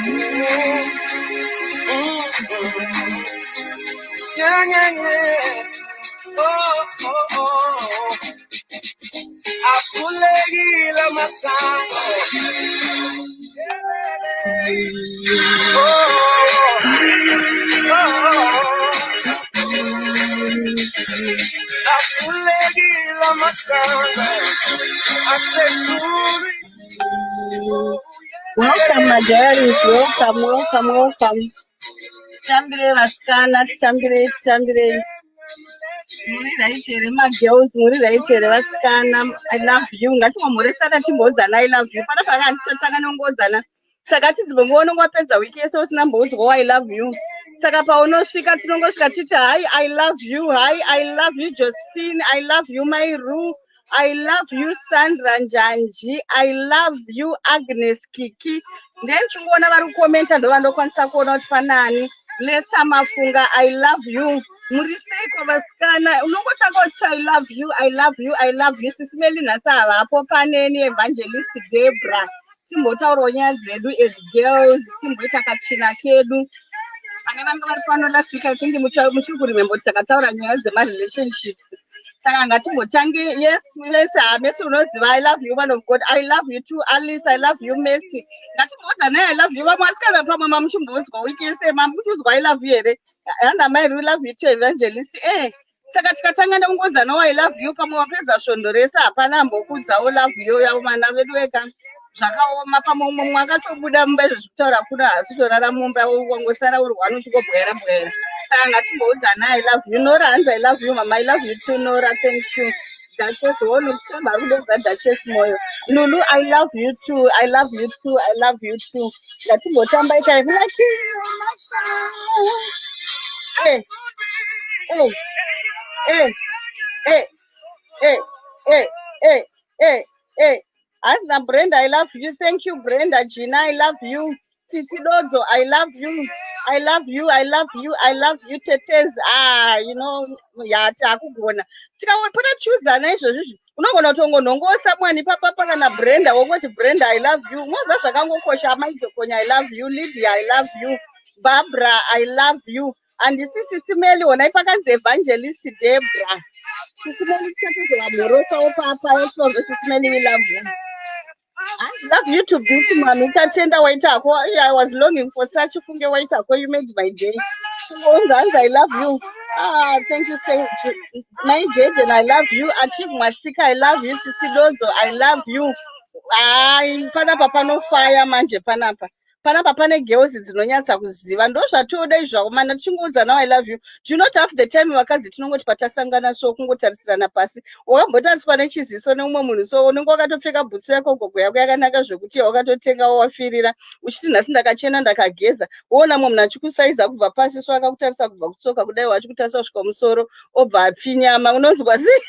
Yeah. Oh. Avulekile amasango. Oh. Avulekile amasango. Asezulwini. Welcome, my darlings. Welcome, welcome, welcome. Titambire vasikana, titambire, titambire. Muri right here magirls, muri right here vasikana? I love you. Ngatimomhoresana, timboudzana "I love you." Pana paka handisatanga nongoudzana. Saka tidzimwe unonge wapedza wiki yese usina mboudzwa "I love you". Saka paunosvika tinongosvika tichiti, "Hi, I love you." "Hi, I love you, Josephine. I love you, Mairu. I love you, Sandra Njanji. I love you, Agnes Kiki." Then chingoona vari kukomenta, ndo vandokwanisa kuona kuti panani. Lesa Mafunga, I love you. Muri seiko vasikana? Unongotanga uchiti, "I love you, I love you, I love you." Sisi Meli nhasi havapo paneni, Evangelist Debra. Timbotaurawo nyaya dzedu as girls, timboita katsvina kedu. Pane vanga vari pano last week, I think muchiri kuremember kuti takataura nyaya dzemarelationships. Saka ngatimbotange. Yes, Messi, ha, Messi unoziva. "I love you, man of God." "I love you too, Alice. I love you, Messi." Ngatimboudzanai "I love you". Vamwe vasikana pamwe mamuchimboudzwa wiki yese, mamuchiudzwa "I love you" here? Hana mai, "We love you too, Evangelist." Saka tikatanga nekungodzanawo "I love you", pamwe wapedza svondo rese hapana ambokudzawo "love you" yavo. Mana vedu weka, zvakaoma. Pamwe umwe mumwe akatobuda mumba izvo zvekutaura kuna hasi kutorara mumba, wangosara uri one uchingobwera bwera. Saka ngatimboudzana "I love you". Nora hanzi, "I love you, mama." "I love you too, Nora. Thank you." Duchess wonu kutemba ari kudodza Duchess Moyo. Lulu, "I love you too. I love you too. I love you too." Ngatimbotamba itai like. Eh, eh, eh, eh, eh, eh, eh, eh. Hanzi naBrenda, "I love you." Thank you, Brenda. Gina, "I love you." Titi Dodzo, "I love you. I love you. I love you. I love you." Tetez, ah, ya takugona. Tikapota tichiudzana izvozvizvi, unogona kutongonhongosa mwani papapa kana Brenda, wongoti, "Brenda, I love you." Moza zvakangokosha. Amaizokonya, "I love you." Lydia, "I love you." Barbara, "I love you." Handisi Sisi Meli, honai pakanzi Evangelist Debra. Sisi Meli tichatozovamhorosawo papa esonzo. Sisi Meli, we love you. I love you to beat mami. Tatenda waitako. I was longing for such kunge waitako. You made my day. Kungonzi hanzi "I love you". Ah, thank you. Say my Jaden, "I love you." Achieve Mwasika, "I love you." Sisi Dodzo, "I love you." Ai, panapa panofaya manje panapa. Panapa pane girls dzinonyatsa kuziva ndo zvatoda izvako mana tichingoudza "I love you". Do you not half the time vakadzi tinongoti patasangana so kungotarisirana pasi? Wakambotariswa nechiziso neumwe munhu so unenge wakatopfeka bhutsu yako, gogo yako yakanaka zvekuti wakatotengawo, wafirira uchiti, "Nhasi ndakachena, ndakageza." Woona mumwe munhu achikusaiza kubva pasi so, akakutarisa kubva kutsoka kudai, achikutarisa kusvika musoro, obva apfinyama. Unonzwa sei?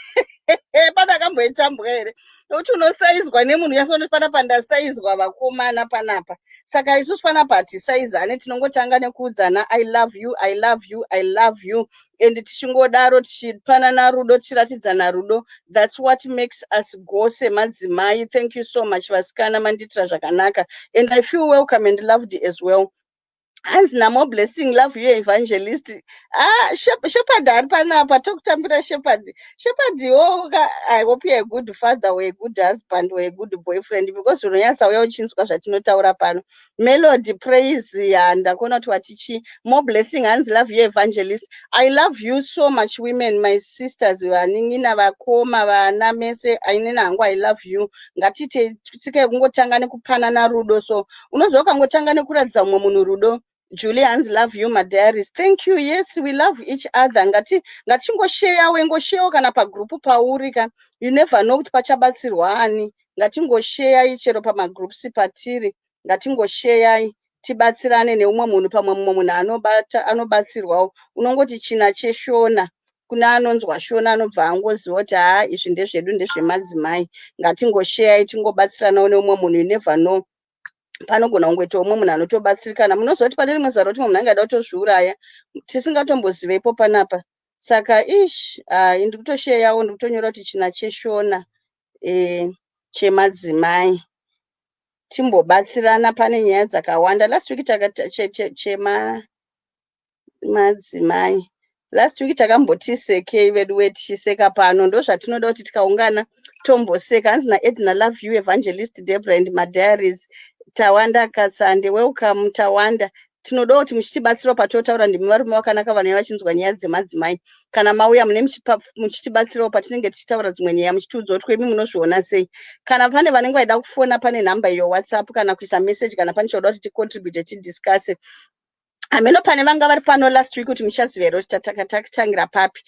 Pane akamboitambwa here nokuti unosaizwa nemunhu unyatsoona panapa ndasaizwa vakomana panapa? Saka isusu panapa hatisaizane, tinongotanga nekuudzana "I love you, I love you, I love you", and tichingodaro tichipanana rudo, tichiratidzana rudo. That's what makes us go semadzimai. Thank you so much, vasikana, mandiitira zvakanaka, and I feel welcome and loved as well. Hanzi namo Blessing, "Love you, Evangelist." Ah, Shepherd ari panapa, tokutambira Shepherd. Shepherd wo, I hope you're a good father or a good husband or a good boyfriend, because unonyatsa uya uchinzwa zvatinotaura pano. Melody Praise, ya, ndakuona kuti watichi. More Blessing hanzi, "Love you, Evangelist." I love you so much, women, my sisters, vanin'ina, vakoma, vana mese. Ainena hangu, I love you. Ngatite tsike kungotanga nekupanana rudo. So unozwa ukangotanga nekuratidza mumwe munhu rudo. Julie hanzi, "Love you, my diaries." Thank you. Yes, we love each other. Ngati ngatingosheyawo, ingosheyawo kana pagrupu pauri ka. You never know kuti pachabatsirwa ani. Ngatingosheyai chero pamagroups patiri, ngatingosheyai tibatsirane neumwe munhu. Pamwe mumwe munhu anobatsirwawo. Unongoti china cheshona kune anonzwa Shona, anobva angoziva kuti haa, izvi ndezvedu, ndezvemadzimai. Ngatingosheyai, tingobatsiranawo neumwe munhu. You never know, panogona kungoita umwe munhu anotobatsirikana. Munoziva kuti pane rimwe zuva rekuti mumwe munhu angada kutozviuraya tisingatombozivepo panapa. Saka ish, ndiri kutosheyawo, ndiri kutonyora kuti china cheshona chemadzimai. Timbobatsirana, pane nyaya dzakawanda. Last week chema madzimai, last week takamboti sekei vedu we, tichiseka pano. Ndo zvatinoda kuti tikaungana tomboseka. Hanzi naEdna, "Love you, Evangelist Debra and madiaries." Tawanda Katsande, welcome, Tawanda. Tinoda kuti muchitibatsirawo patotaura. Ndimi varume vakanaka vanouya vachinzwa nyaya dzemadzimai. Kana mauya mune muchitibatsirawo patinenge tichitaura dzimwe nyaya, muchitiudzawo kuti kwemi munozviona sei. Kana pane vanenge vaida kufona, pane nhamba iyo, WhatsApp kana kuisa message kana pane chauda kuti ticontribute, tidiscusse. Hameno pane vanga vari pano last week kuti muchaziva here kuti takatangira papi.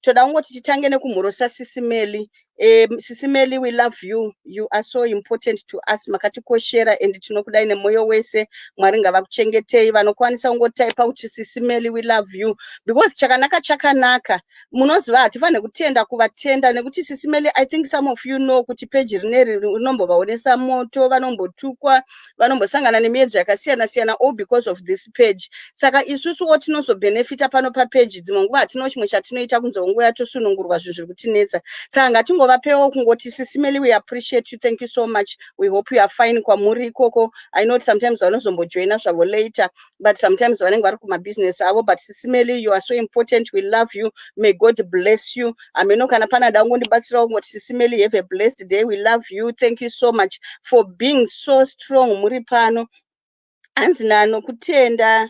Toda kungoti titange nekumhorosa Sisi Meli. Sisi Meli, we love you. You are so important to us. Makatikoshera and tinokudai nemwoyo wese. Mwari ngavakuchengetei. Vanokwanisa kungotaipa kuti, "Sisi Meli, we love you," because chakanaka chakanaka. Munoziva, hatifaniri kutenda kuvatenda nekuti Sisi Meli, I think some of you know kuti peji rineri rinombovaonesa moto, vanombotukwa, vanombosangana nemiedzo yakasiyana siyana, all because of this page. Saka isusuwo tinozobhenefita pano papeji. Dzimwe nguva hatino chimwe chatinoita kunze nguva yatosunungurwa zvinhu zviri kutinetsa. Saka ngatingovapewo kungoti, "Sisi Meli, we appreciate you. Thank you so much. We hope you are fine kwamuri ikoko." I know sometimes vanozombojoina zvavo later, but sometimes vanenge vari kumabhizinesi avo. But Sisi Meli, you are so important. We love you. May God bless you. Hameno kana pana da kungondibatsirawo kungoti, "Sisi Meli, have a blessed day. We love you. Thank you so much for being so strong." Muri pano. Hanzi naNokutenda,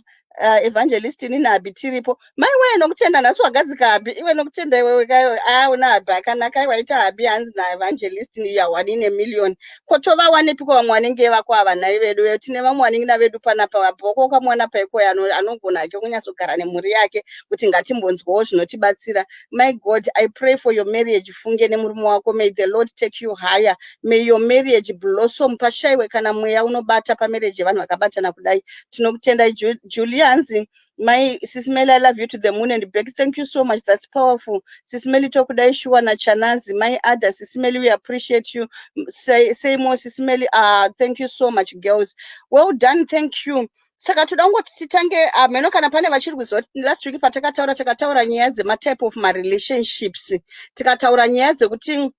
"Evangelist, inini hubby tiripo." Maiwe, Nokutenda, nhasi wagadzika hubby iwe. Nokutenda, iwewe kaiwe auna hubby akanaka, aiwa, hubby. Hanzi naEvangelist, "You are one in a million." Ko tovawanepiko vamwe vanenge vako ava nhai vedu? Tine vamwe vanin'ina vedu panapa, bhoko kamuwana paikoyo anogona hake kunyatsogara nemhuri yake kuti ngatimbonzwawo zvinotibatsira. My God, I pray for your marriage, funge nemurume wako. May the Lord take you higher. May your marriage blossom. Pashayiwe kana mweya unobata pamarriage yevanhu vakabatana kudai. Tinokutendai. Julia hanzi, "My Sisi Meli, I love you to the moon and back." Thank you so much. That's powerful. Sisi Meli, tokudai shuwa nachanazi. My ada, "Sisi Meli, we appreciate you." Say more, Sisi Meli. Thank you so much, girls. Well done. Thank you. Saka toda kungoti titange. Hameno kana pane vachiri kuziva kuti last week patakataura, takataura nyaya dzematype of marelationships. Tikataura nyaya dzekuti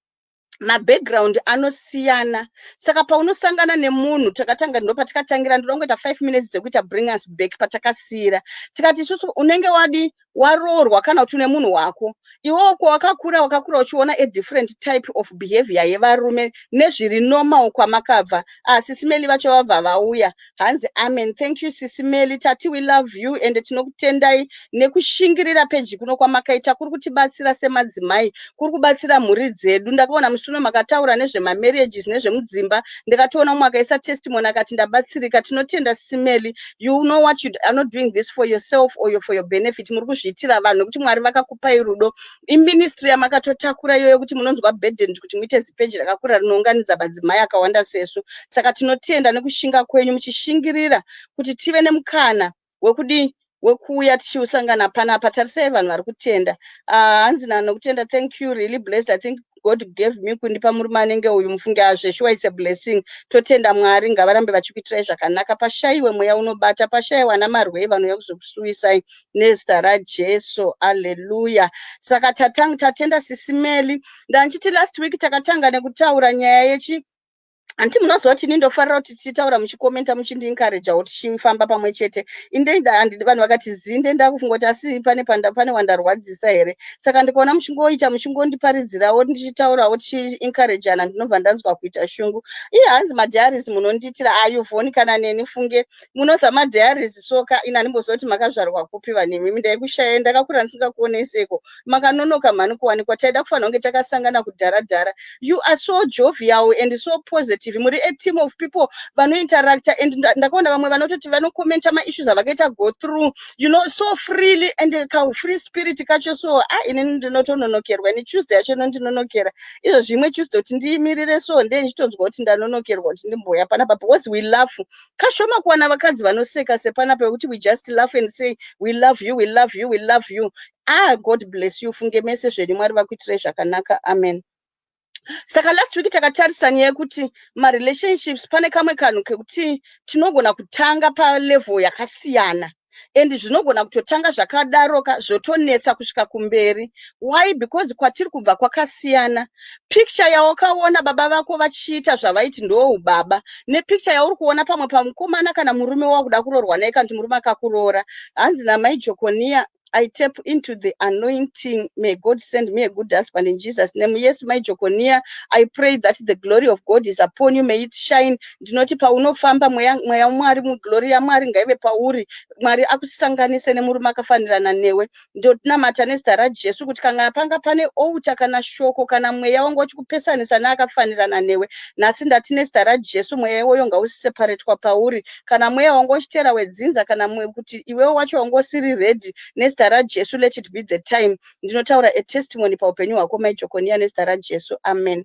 mabackground anosiyana. Saka paunosangana nemunhu, takatanga, ndo patakatangira. Ndoda kungoita 5 minutes dzekuita bring us back patakasiyira. Tikati isusu unenge wadi waroorwa kana kuti une munhu wako, iwewo kwawakakura, wakakura uchiona a different type of behavior yevarume nezviri normal kwamakabva. Ah, Sisi Meli vacho vabva vauya. Hanzi, "Amen." Thank you, Sisi Meli. Tati we love you and tinokutendai nekushingirira peji kuno kwamakaita. Kuri kutibatsira semadzimai, kuri kubatsira mhuri dzedu. Ndakaona musi uno makataura nezvemamarriages, nezvemudzimba. Ndikatoona mumwe akaisa testimony akati, "Ndabatsirika." Tinotenda, Sisi Meli. You know what, you are not doing this for yourself or for your benefit. Muri kuzviitira vanhu nekuti Mwari vakakupai rudo. Iministry yamakatotakura iyoyo kuti munonzwa burden kuti muite zipeji rakakura rinounganidza madzimai akawanda sesu. Saka tinotenda nekushinga kwenyu, muchishingirira kuti tive nemukana wekudi wekuuya tichiusangana panapa. Tarisai vanhu vari kutenda. Hanzi naNokutenda, "Thank you, really blessed. I think God gave me kundipa murume anenge uyu." Mufunge, azveshuwa, it's a blessing. Totenda Mwari, ngavarambe vachikuitirai zvakanaka. Pashayiwe mweya unobata, pashayiwe ana marwei vanouya kuzokusuwisai, nezita raJesu. Aleluya. Saka tatenda Sisi Meli. Ndanchiti last week takatanga nekutaura nyaya yechi, handiti munoziva kuti ini ndofarira kuti tichitaura, muchikomenta, muchindiencouragewo, tichifamba pamwe chete. Vanhu vakati zinde, ndakufunga kuti asi pane wandarwadzisa here? Saka ndikaona muchingoita, muchingondiparidzirawo, ndichitaurawo, tichiencouragana, ndinobva ndanzwa kuita shungu. Iye hanzi, "Madiaries munondiitira." Ayuvhoni kana neni, funge munoza madiaries. Soka ini handimboziva kuti makazvarwa kupi vanhu imimi. Ndaikushaya, ndakakura ndisingakuoneseko. Makanonoka mhani kuwanikwa. Taida kufanira kunge takasangana kudhara dhara. You are so jovial and so positive. Muri a team of people vanointeracta and ndakaona vamwe vanototi vanokomenta maissues avakaita go through so freely and ka free spirit kacho. So a inini ndinotononokerwa. Ini Tuesday yacho inondinonokera. Izvo zvimwe Tuesday kuti ndiimirire, so ndee ndichitonzwa kuti ndanonokerwa kuti ndimboya panapa, because we laugh. Kashoma kuwana vakadzi vanoseka sepanapa, yekuti we just laugh and say, "We love you, we love you, we love you." Ah, God bless you, funge mese zvenyu. Mwari vakuitirai zvakanaka. Amen. Saka last week takatarisa nyaya yekuti marelationships, pane kamwe kanhu kekuti tinogona kutanga palevel yakasiyana. And zvinogona kutotanga zvakadaroka, zvotonetsa kusvika kumberi. Why? Because kwatiri kubva kwakasiyana. Picture yawakaona baba vako vachiita zvavaiti ndoubaba, nepicture yauri kuona pamwe pamukomana kana murume wakuda kuroorwa naye, kana kuti murume akakuroora. Hanzi namai Jokonia, "I tap into the anointing. May God send me a good husband in Jesus' name." Yes, my Jokonia, I pray that the glory of God is upon you. May it shine. Ndinoti paunofamba, mweya Mwari, muglory yaMwari ngaive pauri. Mwari akusanganise nemurume akafanirana newe. Ndinamata nezita raJesu kuti kana panga pane altar, kana shoko, kana mweya wanga uchikupesanisa neakafanirana newe, nhasi ndati nezita raJesu, mweya iwoyo ngauseparetwa pauri. Kana mweya wanga uchiteera wedzinza, kana kuti iwewe wacho wanga usiri ready, nezita raJesu, let it be the time. Ndinotaura a testimony paupenyu hwako, maiJokonia, nezita raJesu. Amen,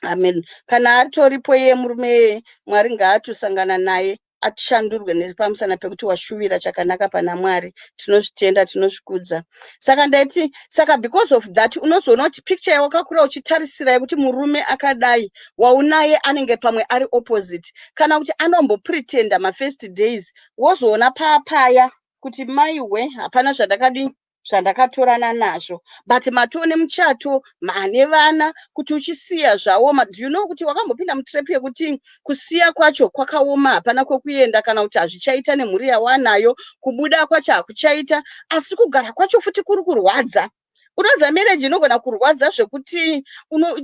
amen. Kana atoripo iye murume iyeye, Mwari ngaatusangana naye, atishandurwe nepamusana pekuti washuvira chakanaka pana Mwari. Tinozvitenda, tinozvikudza. Saka ndaiti, saka because of that, unozoona kuti picture yawakakura uchitarisira yekuti murume akadai, waunaye anenge pamwe ari opposite, kana kuti anombopretenda mafirst days, wozoona paapaya kuti maiwe, hapana zvandakadi zvandakatorana nazvo. But matone muchato, mane vana, kuti uchisiya zvaoma. Do you know kuti wakambopinda mutrap yekuti kusiya kwacho kwakaoma, hapana kwekuenda, kana kuti hazvichaita nemhuri yawanayo, kubuda kwacho hakuchaita, asi kugara kwacho futi kuri kurwadza? Unoziva, marriage inogona kurwadza zvekuti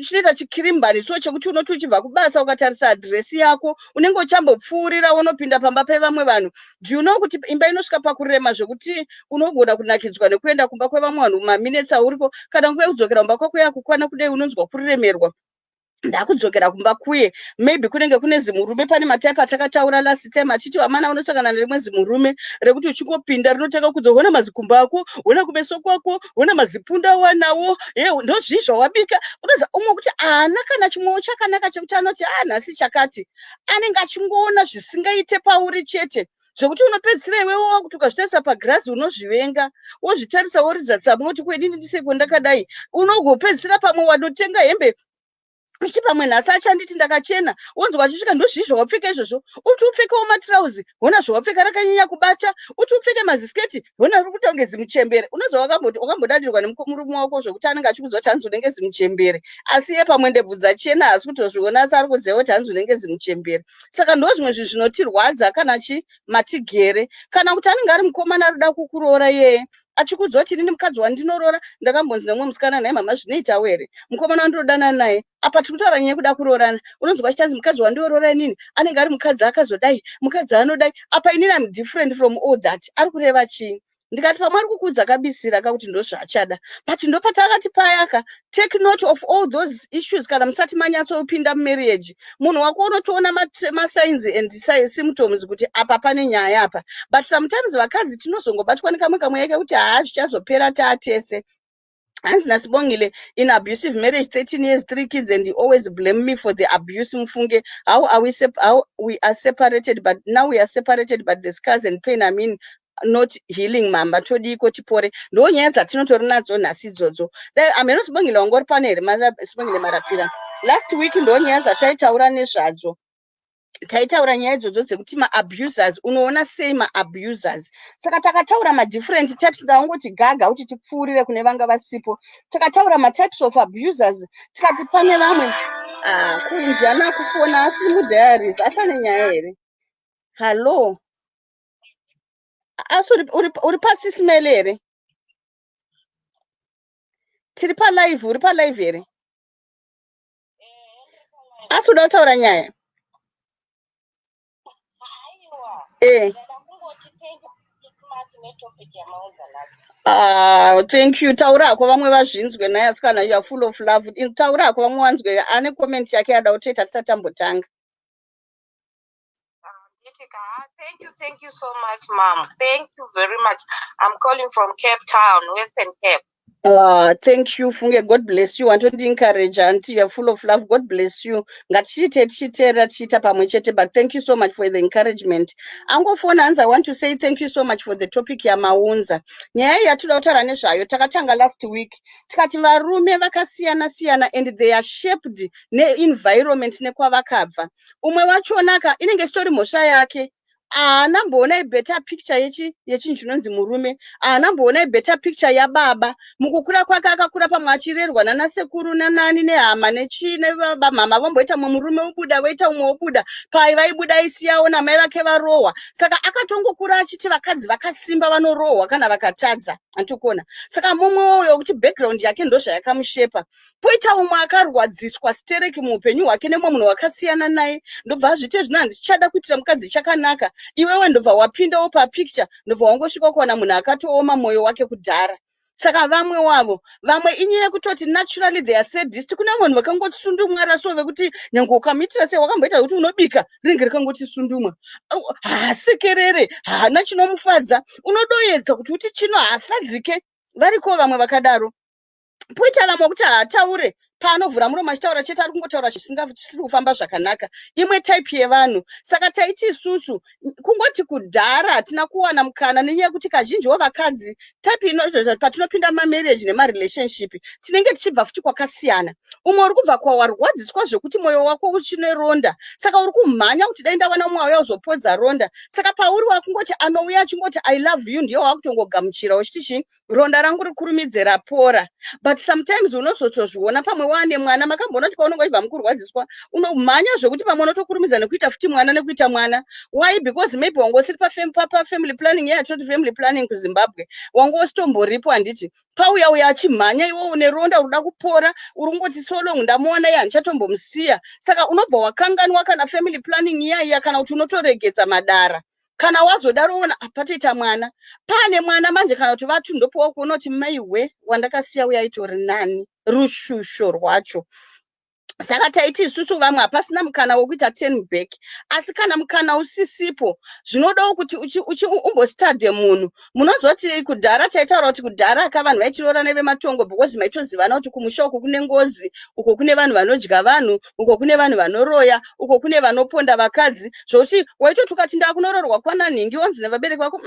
chinoita chikirimbaniso chekuti unoti uchibva kubasa, ukatarisa adhiresi yako, unenge uchambopfuurira unopinda pamba pevamwe vanhu. Do you know kuti imba inosvika pakurema zvekuti unogona kunakidzwa nekuenda kumba kwevamwe vanhu maminutes auriko, kana nguva yekudzokera kumba kwako yakukwana kudai, unonzwa kuremerwa, ndakudzokera kumba kuye? Maybe kunenge kune zimurume. Pane matype atakataura last time, achiti vamana unosangana nerimwe zimurume rekuti uchingopinda rinotanga kudza, "Hona mazikumba ako, hona kumeso kwako, hona mazipunda awanawo, ye ndozvii zvawabika?" Unoza umwe kuti haana kana chimwewo chakanaka chekuti anoti, "A, nhasi chakati." Anenge achingoona zvisingaite pauri chete, zvekuti unopedzisira iwewe wakuti ukazvitarisa pagirazi unozvivenga, wozvitarisa woridza tsamwa kuti, "Kwedini ndiseko ndakadai?" Unogopedzisira pamwe wanotenga hembe uchiti pamwe nhasi achanditi ndakachena, wonzwa achisvika, "Ndozvii zvawapfeka izvozvo? Uti upfekewo matirauzi, hona zvawapfeka rakanyanya kubata. Uti upfeke mazisketi, hona uri kuita kunge zimuchembere." Unozwa wakambodadirwa nemurume wako zvokuti anenge achikuudza kuti hanzi unenge zimuchembere, asi iye pamwe ndebvu dzachena, haasi kutozviona, asi ari kuziva kuti hanzi unenge zimuchembere. Saka ndo zvimwe zvinhu zvinotirwadza kana chi matigere, kana kuti anenge ari mukomana ari kuda kukuroora iyeye, achikuudza kuti, "Inini mukadzi wandinoroora," ndakambonzi nemumwe musikana, "Nhai mama, zvinoitawo here? Mukomana wandinodanana naye," apa tiri kutaura nyaya yekuda kuroorana, unonzwa achitanzi, "Mukadzi wandinoroora inini anenge ari mukadzi akazodai, mukadzi anodai. Apa inini am different from all that." Ari kureva chii? Ndikati pamwe ari kukuudza kabisira kakuti ndozvaachada. But ndopatakati payaka, take note of all those issues kana musati manyatsopinda mumarriage. Munhu wako unotoona masigns and symptoms kuti apa pane nyaya apa. But sometimes vakadzi tinozongobatwa nekamwe kamwe kekuti haa, zvichazopera taatese. Hanzi naSibongile, "In abusive marriage, 13 years, three kids, and he always blame me for the abuse. Mfunge how we are separated, but now we are separated, but the scars and pain, I mean, not healing. Mamba, todiko tipore?" Ndo nyaya dzatinotori nadzo nhasi idzodzo. Dai ameno Sibongile wangori pano here? Sibongile Marapira, last week ndo nyaya dzataitaura nezvadzo. Taitaura nyaya idzodzo dzekuti maabusers, unoona sei maabusers. Saka takataura madifferent types. Ndaungoti gaga kuti tipfuurire kune vanga vasipo. Takataura matypes of abusers, tikati pane vamwe. Ah, kuinjana kufona asi mudiaries, asi ane nyaya here? Hallo, asi uri pasisimele here? Tiri palive, uri palive here? Asi uda kutaura nyaya? Aiwa. Ndada kungoti thank you much netopic yamaudza nhasi. Ah, thank you. Taura hako, vamwe vazvinzwe naye. Asikana, you are full of love. Taura hako, vamwe vanzwe. Ane comment yake yada kutoita tisati tambotanga. Nditi ka, thank you so much, mom. Thank you very much. I'm calling from Cape Town, Western Cape. Thank you, Funge. God bless you. Wantondi-encourage, auntie. You are full of love. God bless you. Ngatichiite tichiteerera, tichiita pamwe chete. But thank you so much for the encouragement. Angofona, hanzi, "I want to say thank you so much for the topic yamaunza." Nyaya iyi yatoda kutaura nezvayo takatanga last week. Tikati varume vakasiyana siyana and they are shaped neenvironment nekwavakabva. Umwe wachonaka inenge isitori mhosva yake. Haana mboona ibetter picture yechinhu chinonzi murume. Haana mboona ibetter picture yababa. Mukukura kwake akakura pamwe achirerwa nanasekuru nanani nehama nechii nevamama, vomboita mumwe murume wobuda, voita umwe wobuda. Pai vaibuda isiyawo namai vake varohwa. Saka akatongokura achiti vakadzi vakasimba vanorohwa kana vakatadza, handitokona. Saka mumwe uyo wekuti background yake ndozvayakamushepa. Poita umwe akarwadziswa stereki muupenyu hwake nemumwe munhu wakasiyana naye, ndobva azviti, "Zvino handichada kuitira mukadzi chakanaka." Iwewe ndobva wapindawo papicture, ndobva wangosvika kuwana munhu akatooma mwoyo wake kudhara. Saka vamwe wavo, vamwe inyaya yekutoti naturally they are sadist. Kune vanhu vakangosundumwara so vekuti nyange ukamuitira sei, wakamboita kuti unobika rinenge rikangoti sundumwa, haasekerere, haana chinomufadza. Unodoedza kuti uti chino, haafadzike. Variko vamwe vakadaro. Poita vamwe kuti haataure, paanovhura muromo achitaura chete ari kungotaura zvisiri kufamba zvakanaka. Imwe type yevanhu. Saka taiti isusu kungoti kudhara hatina kuwana mukana nenyaya yekuti kazhinjiwo vakadzi type ino, patinopinda mamarriage nemarelationship, tinenge tichibva futi kwakasiyana. Umwe uri kubva kwawarwadziswa zvekuti mwoyo wako uchine ronda, saka uri kumhanya kuti dai ndawana umwe auya uzopodza ronda. Saka pauri wakungoti anouya achingoti, "I love you," ndiyo wakutongogamuchira uchiti chii, ronda rangu rikurumidze rapora. But sometimes unozotozviona pamwe waane mwana. Makamboona kuti paunenge uchibva mukurwadziswa unomhanya zvekuti pamwe unotokurumidza nekuita futi mwana, nekuita mwana. Why? Because maybe wanga usiri pafamily planning, yatinoti family planning kuZimbabwe, wanga usitomboripo, handiti? Pauya uya achimhanya, iwe une ronda uri kuda kupora, uri kungoti, "So long ndamuona iye, handichatombomusiya." Saka unobva wakanganwa kana family planning iya, kana kuti unotoregedza madara. Kana wazodaro ona patoita mwana, pane mwana manje, kana kuti vatu, ndopowa kuona kuti maiwe, wandakasiya uya aitori nani, rushusho rwacho. Saka taiti isusu vamwe hapasina mukana wekuita turn back, asi kana mukana usisipo, zvinodawo kuti umbostudye munhu. Munozoti kudhara taitaura kuti kudhara ka vanhu vaitiroora nevematongo because maitozivana kuti kumusha uko kune ngozi, uko kune vanhu vanodya vanhu, uko kune vanhu vanoroya, uko kune vanoponda vakadzi, zvokuti waitoti ukati ndakunoroorwa kwananhingi, wanzi nevabereki vako,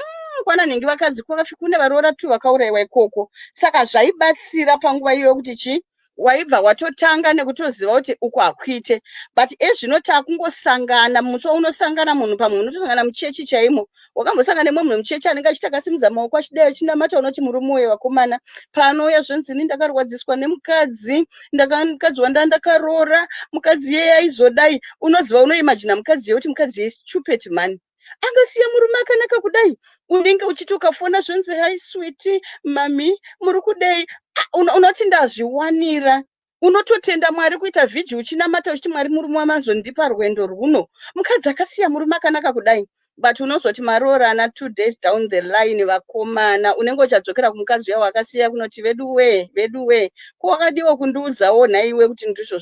kwananhingi vakadzi kune varoora tu vakaurayiwa ikoko." Saka zvaibatsira panguva iyoyo kuti chii, waibva watotanga nekutoziva kuti uku hakuite. But ezvino takungosangana musi waunosangana munhu, pamwe unotosangana muchechi chaimo. Wakambosangana nemumwe munhu muchechi anenge achiti akasimudza maoko achidai achinamata, unoti murume uyo, vakomana, paanouya zvonzi, "Ini ndakarwadziswa nemukadzi, mukadzi wanda ndakaroora, mukadzi iyeye aizodai." Unoziva, unoimagina mukadzi iye kuti mukadzi iye stupid man, angasiya murume akanaka kudai. Unenge uchiti ukafona zvonzi, "Hi sweetie, mummy muri kudei?" Unoti ndazviwanira. Unototenda Mwari, kuita vhiji uchinamata uchiti, "Mwari, murume wamazondipa rwendo rwuno, mukadzi akasiya murume akanaka kudai." But unozoti maroorana, 2 days down the line, vakomana, unenge uchadzokera kumukadzi uya wakasiya kunoti, "Vedu wee, vedu wee, ko wakadiwa kundiudzawo nhaiwe kuti ndizvo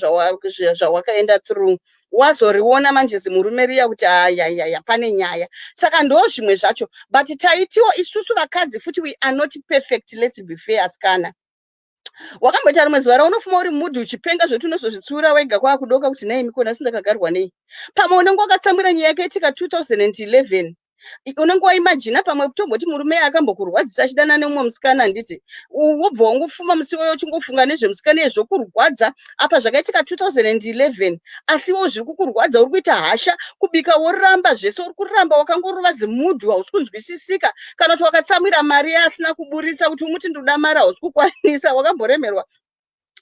zvawakaenda through?" Wazoriona manje zimurume riya kuti ayayaya, pane nyaya. Saka ndo zvimwe zvacho. But taitiwo isusu vakadzi futi, we are not perfect, let's be fair. Asikana, wakamboita rimwe zuva raunofuma uri mudhi uchipenga zvekuti unozozvitsiura wega kwaakudoka kuti, "Nei mikona sindakagarwa nei?" Pamwe unenge wakatsamwira nyaya yakaitika 2011. Unenge waimagina pamwe kutomboti murume akambokurwadzisa achidana nemumwe musikana, handiti? Wobva wangofuma musi iwoyo uchingofunga nezvemusikana iye, zvokurwadza. Apa zvakaitika 2011, asi iwo zviri kukurwadza, uri kuita hasha, kubika woramba, zvese uri kuramba, wakangorova zimudhu, hausi kunzwisisika. Kana kuti wakatsamwira mari yaasina kuburitsa, kuti umuti, "Ndoda mari," hausi kukwanisa, wakamboremerwa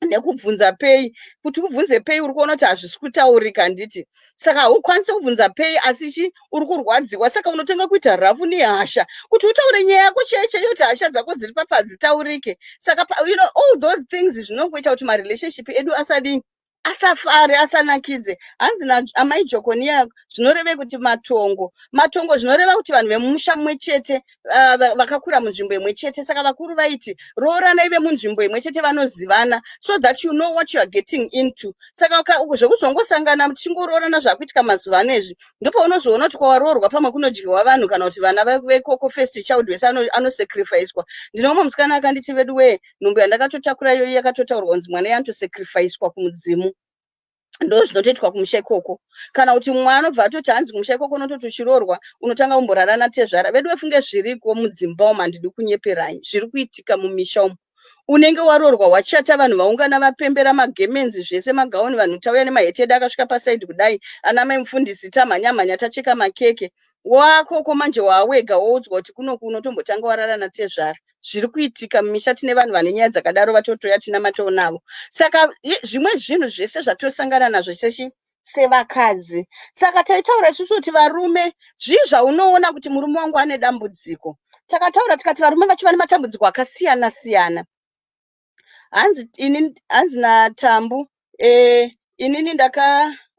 nekubvunza pei, kuti ubvunze pei uri kuona kuti hazvisi kutaurika, handiti? Saka haukwanisi kubvunza pei, asi chi uri kurwadziwa. Saka unotenga kuita rafu nehasha kuti utaure nyaya yako chaiyo chaiyo, kuti hasha dzako dziri papa hadzitaurike. Saka all those things zvinongoita kuti marelationship edu asadini, asafare, asanakidze. Hanzi naamai Jokoniya, zvinoreve kuti matongo. Matongo zvinoreva kuti vanhu vemumusha mumwe chete, vakakura munzvimbo imwe chete. Saka vakuru vaiti rooranai vemunzvimbo imwe chete vanozivana, so that you know what you are getting into. Saka zvekuzongosangana muchingoroorana zvakuitika mazuva ano izvi, ndopaunozoona kuti kwawaroorwa pamwe kunodyiwa vanhu, kana kuti vana vekoko, first child wese anosacrificwa. Ndine umwe musikana akanditi, "Vedu wee, nhumbu yandakatotakura iyoyi yakatotaurwa kunzi mwana yanotosacrificwa kumudzimu." Ndo zvinotoitwa kumusha ikoko. Kana kuti mumwe anobva atoti hanzi kumusha ikoko unototi uchiroorwa unotanga kumborara natezvara. Vedu vefunge, zviriko mudzimba umu, handidi kunyeperai, zviri kuitika mumisha umu. Unenge waroorwa, wachata, vanhu vaungana, vapembera, magemenzi, zvese, magauni, vanhu tauya nemaheti edu akasvika pasaidi kudai, ana mai mufundisi, tamhanya mhanya, tacheka makeke. Wakoko manje waawega, woudzwa kuti kunoku unotombotanga warara natezvara. Zviri kuitika mumisha, tine vanhu vane nyaya dzakadaro, vatotoya tinamatawo navo. Saka zvimwe zvinhu zvese zvatosangana nazvo sechi sevakadzi. Saka taitaura isusu kuti varume, zvii zvaunoona kuti murume wangu ane dambudziko? Takataura tikati varume vacho vane matambudziko akasiyana siyana. Hanzi ini, hanzi naTambu, inini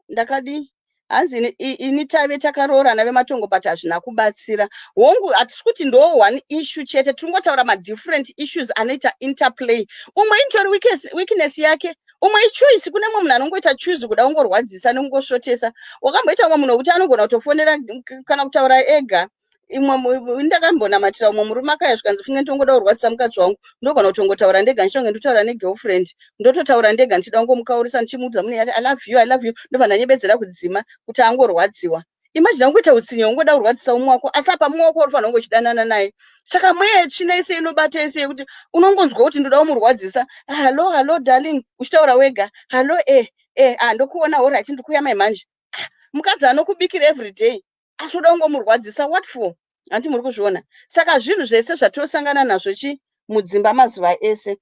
ndakadi, hanzi ini taive takaroorana vematongo, but hazvina kubatsira. Hongu, hatisi kuti ndo one issue chete, tiringotaura madifferent issues anoita interplay. Umwe initori weakness yake, umwe ichoice. Kune mumwe munhu anongoita choose kuda kungorwadzisa nekungosvotesa. Wakamboita umwe munhu wekuti anogona kutofonera kana kutaura ega. Imwe ndakambonamatira umwe murume akauya, zvikanzi, "Funge ndongoda kurwadzisa mukadzi wangu, ndogona kutongotaura ndega, ndichonge ndotaura negirlfriend, ndototaura ndega, ndichida kungomukaurisa, ndichimuudza munhu yati, 'I love you, I love you,' ndobva ndanyebedzera kudzima kuti angorwadziwa." Imagine ungoita utsinye, ungoda kurwadzisa umwe wako, asi apa mumwe wako unofanira kunge uchidanana naye. Saka mweya yetsvina yese inobata yese yekuti unongonzwa kuti ndoda kumurwadzisa. "Hello, hello darling," uchitaura wega, "Hello, ah, ndokuona, alright, ndikuuya mai manje." Ah, mukadzi anokubikira every day, asi uda kungomurwadzisa, what for? Hanti muri kuzviona? Saka zvinhu zvese zvatosangana nazvo chi mudzimba mazuva ese.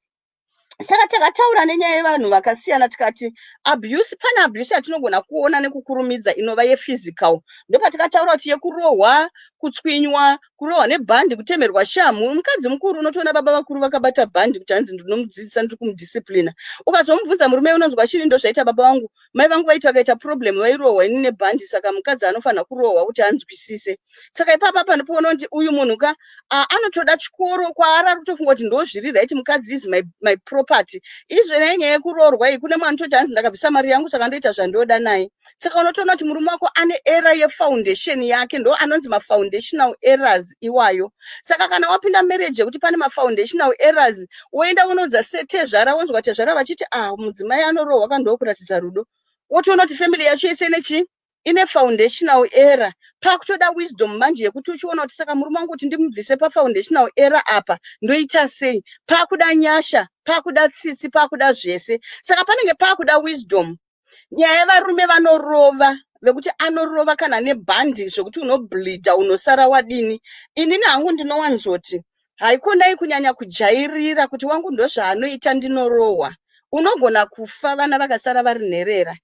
Saka takataura nenyaya yevanhu vakasiyana, tikati abuse, pane abuse yatinogona kuona nekukurumidza, inova yephysical. Ndopatikataura kuti yekurohwa, kutswinywa, kurohwa nebhandi, kutemerwa shamhu. Mukadzi mukuru, unotoona baba vakuru vakabata bhandi kuti hanzi, "Ndinomudzidzisa, ndiri kumudisciplina." Ukazomubvunza murume, unonzwa chiri, "Ndo zvaita baba vangu, mai vangu vaiti vakaita problem vairohwa ini nebhandi, saka mukadzi anofanira kurohwa kuti anzwisise." Saka ipapa panopoona kuti uyu munhu ka anotoda chikoro kwaari, ari kutofunga kuti ndo zviri right, mukadzi is my property. Izvo nenyaya yekuroorwa iyi, kune mwana anototi hanzi, "Ndakabvisa mari yangu, saka ndoita zvandoda naye." Saka unotoona kuti murume wako ane error yefoundation yake, ndo anonzi mafoundational errors iwayo. Saka kana wapinda marriage yekuti pane mafoundational errors, woenda unoudza tezvara, wonzwa tezvara vachiti, "Ah, mudzimai anorohwa kandokuratidza rudo." Wotoona kuti family yacho yese inechi ine foundational error. Pakutoda wisdom manje yekuti uchiona kuti, saka murume wangu, kuti ndimubvise pafoundational error apa, ndoita sei? Pakuda nyasha, pakuda tsitsi, pakuda zvese. Saka panenge pakuda wisdom. Nyaya yevarume vanorova, vekuti anorova kana nebhandi zvekuti unobleedha, unosara wadini, inini hangu ndinowanzoti haikonai kunyanya kujairira kuti wangu ndozvaanoita, ndinorohwa. Unogona kufa, vana vakasara vari nherera.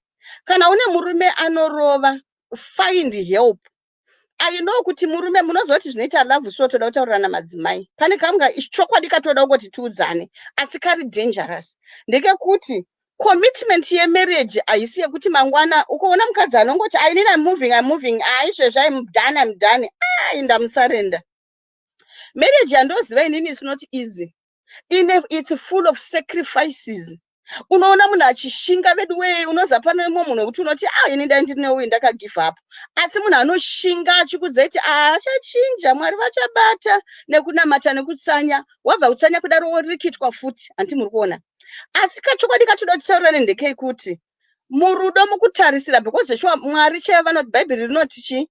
Kana une murume anorova, find help. I know kuti murume, munoziva kuti zvinoita love, so toda kutaurira namadzimai, pane kamwe chokwadi katoda kungoti tiudzane, asi kari dangerous, ndekekuti commitment yemarriage haisi yekuti mangwana ukaona mukadzi anongoti, "Ainini I'm moving, I'm moving, aizvezvi I'm done, I'm done," ai, ndamusurrender. Marriage yandoziva inini is not easy. It's full of sacrifices. Unoona munhu achishinga vedu wee, unoza pane mumwe munhu wekuti unoti, "A, ini dai ndiri neuyu ndakagive up," asi munhu anoshinga achikudza kuti achachinja, Mwari vachabata nekunamata nekutsanya. Wabva kutsanya kudaro, worikitwa futi. Handi muri kuona? Asi kachokwadi katoda kutitaurira nendekei kuti murudo mukutarisira, because sure, Mwari chaivo vanoti, Bhaibheri rinoti chi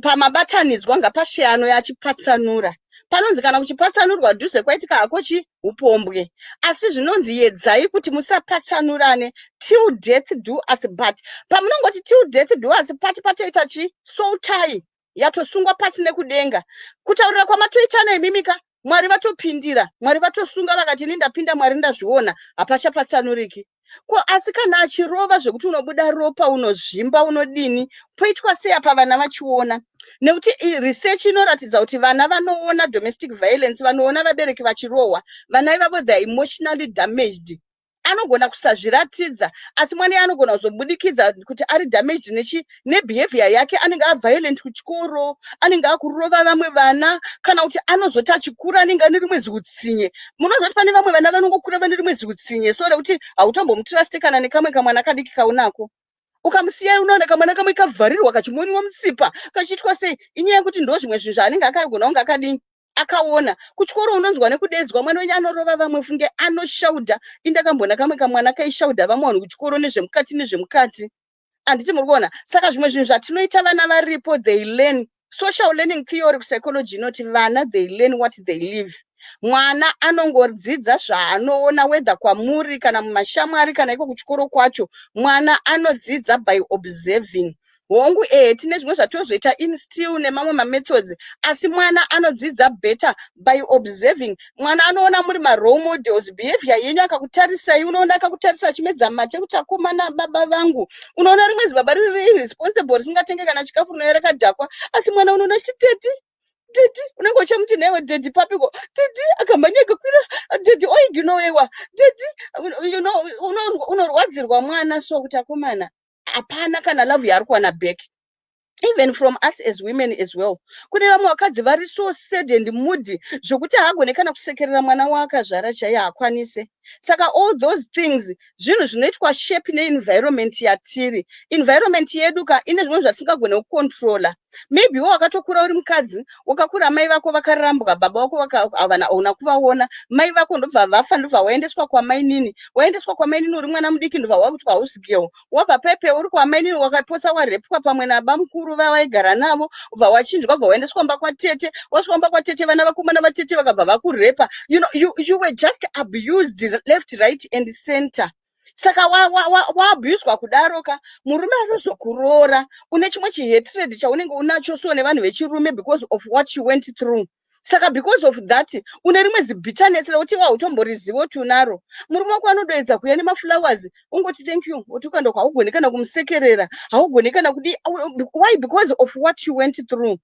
pamabatanidzwa ngapasheyano yachipatsanura. Panonzi kana kuchipatsanurwa dhuze kwaitika hako chi upombwe, asi zvinonzi yedzai kuti musapatsanurane till death do us part. Pamunongoti till death do us part, patoita chi soul tie yatosungwa pasi nekudenga. Kutaurira kwamatoitana imimika, Mwari vatopindira, Mwari vatosunga, vakati, "Ini ndapinda, Mwari ndazviona, hapachapatsanuriki." Ko asi kana achirova zvekuti unobuda ropa, unozvimba, unodini, poitwa sei apa vana vachiona? Nekuti research inoratidza kuti vana vanoona domestic violence, vanoona vabereki vachirohwa, vana ivavo, they are emotionally damaged. Anogona kusazviratidza, asi mwana iye anogona kuzobudikidza kuti ari damaged nechi nebehavior yake. Anenge aviolent kuchikoro, anenge akurova vamwe vana, kana kuti anozoti achikura anenge ane rimwe ziutsinye. Munozoti pane vamwe vana vanongokura vane rimwe ziutsinye, so rekuti hautombomutrust kana nekamwe kamwana kadiki kaunako. Ukamusiya, unoona kamwana kamwe kavharirwa, kachimoniwa mutsipa, kachiitwa sei. Inyaya yekuti ndo zvimwe zvinhu zvaanenge akagona kunge akadini, akaona kuchikoro. Unonzwa nekudedzwa, mwana wenyu anorova vamwe, funge anoshaudha. Indakamboona kamwe kamwana kaishaudha vamwe vanhu kuchikoro nezvemukati nezvemukati. Handiti muri kuona? Saka zvimwe zvinhu zvatinoita vana varipo, they learn. Social learning theory kupsychology inoti vana, they learn what they live. Mwana anongodzidza zvaanoona, whether kwamuri kana mumashamwari kana iko kuchikoro kwacho. Mwana anodzidza by observing. Hongu, ehe, tine zvimwe zvatozoita instill nemamwe mamethods, asi mwana anodzidza better by observing. Mwana anoona muri marole models, behavior yenyu akakutarisai. Unoona akakutarisa achimedza mate kuti, "Akomana, baba vangu." Unoona rimwe zibaba riri irresponsible, risingatenge kana chikafu, rinouya rakadhakwa, asi mwana unoona achiti, "Daddy, daddy." Unenge uchimuti, "Newe daddy papiko? Daddy akamhanya akakwira, daddy oignorewa, daddy." Unorwadzirwa mwana so kuti, akomana, hapana kana love yaari kuwana back. Even from us as women as well, kune vamwe vakadzi vari so sad and moody zvokuti haagone kana kusekerera mwana waakazvara chaiye, haakwanise. Saka all those things zvinhu zvinoitwa shape neenvironment yatiri. Environment yedu ka ine zvimwe zvatisingagone kucontrola. Maybe wo wakatokura uri mukadzi, wakakura mai vako vakarambwa, baba vako hauna kuvaona, mai vako ndobva vafa, ndobva waendeswa kwamainini. Waendeswa kwamainini uri mwana mudiki, ndobva wakuitwa house girl. Wabva pepe uri kwamainini, wakapotsa warepwa pamwe nabamukuru vavaigara navo, ubva wachinjwa, ubva waendeswa mba kwatete. Wasvika mba kwatete, vana vakomana vatete vakabva vakurepa. You were just abused left, right and center. Saka waabhuswa kudaro ka, murume anozokuroora, une chimwe chihatred chaunenge unacho so nevanhu vechirume because of what you went through. Saka because of that, une rimwe zibitterness rekuti wautomboriziva kuti unaro. Murume wako anodoedza kuuya nemaflowers, ungoti, "Thank you," woti ukaenda, haugoni kana kumusekerera, haugoni kana kudi. Why? Because of what you went through.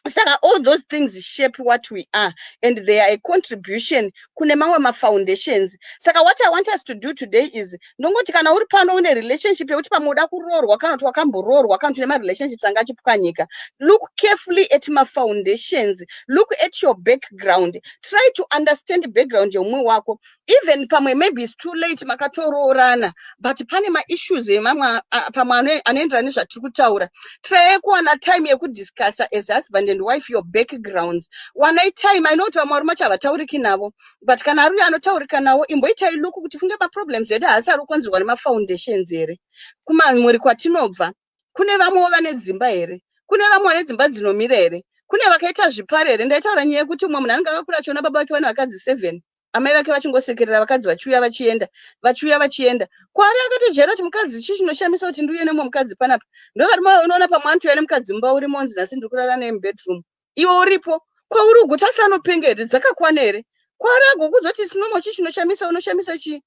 Saka all those things shape what we are, and they are a contribution kune mamwe mafoundations. Saka what I want us to do today is, ndongoti kana uri pano une relationship yekuti pamwe uda kuroorwa, kana kuti wakamboroorwa, kana kuti une marelationships anga achipwanyika, look carefully at mafoundations. Look at your background. Try to understand background yeumwe wako. Even pamwe maybe it's too late, makatoroorana, but pane maissues emamwe pamwe anoenderana nezvatiri kutaura. Try kuwana time yekudiscussa as husband and wife your backgrounds. Wanai time. I know kuti vamwe varume vacho havatauriki navo, but kana ari uyo anotaurika navo, imboitai look kuti funge maproblems edu haasi ari kukonzerwa nemafoundations here kumamhuri kwatinobva? Kune vamwewo vane dzimba here? Kune vamwe vane dzimba dzinomira here? Kune vakaita zvipare here? Ndaitaura nyaya yekuti umwe munhu anenge akakura achiona baba vake vane vakadzi 7, amai vake vachingosekerera vakadzi vachiuya vachienda, vachiuya vachienda. Kwaari akatojaira kuti mukadzi chii chinoshamisa kuti ndiuye nemumwe mukadzi panapa? Ndovarume unoona pamwe anotouya nemukadzi mumba, uri monzi, "Nhasi ndiri kurara naye mubedroom," iwe uripo. Kwauri ugoti asi anopenga here? Dzakakwana here? Kwaari agokuzoti sinomo, chii chinoshamisa? Unoshamisa chii?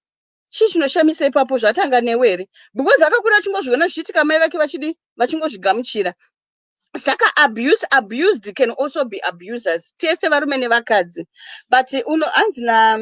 Chii chinoshamisa ipapo? Zvatanga newe here? Because akakura achingozviona zvichiitika, mai vake vachidi vachingozvigamuchira. Saka abuse, abused can also be abusers, tese varume nevakadzi. But uno hanzi na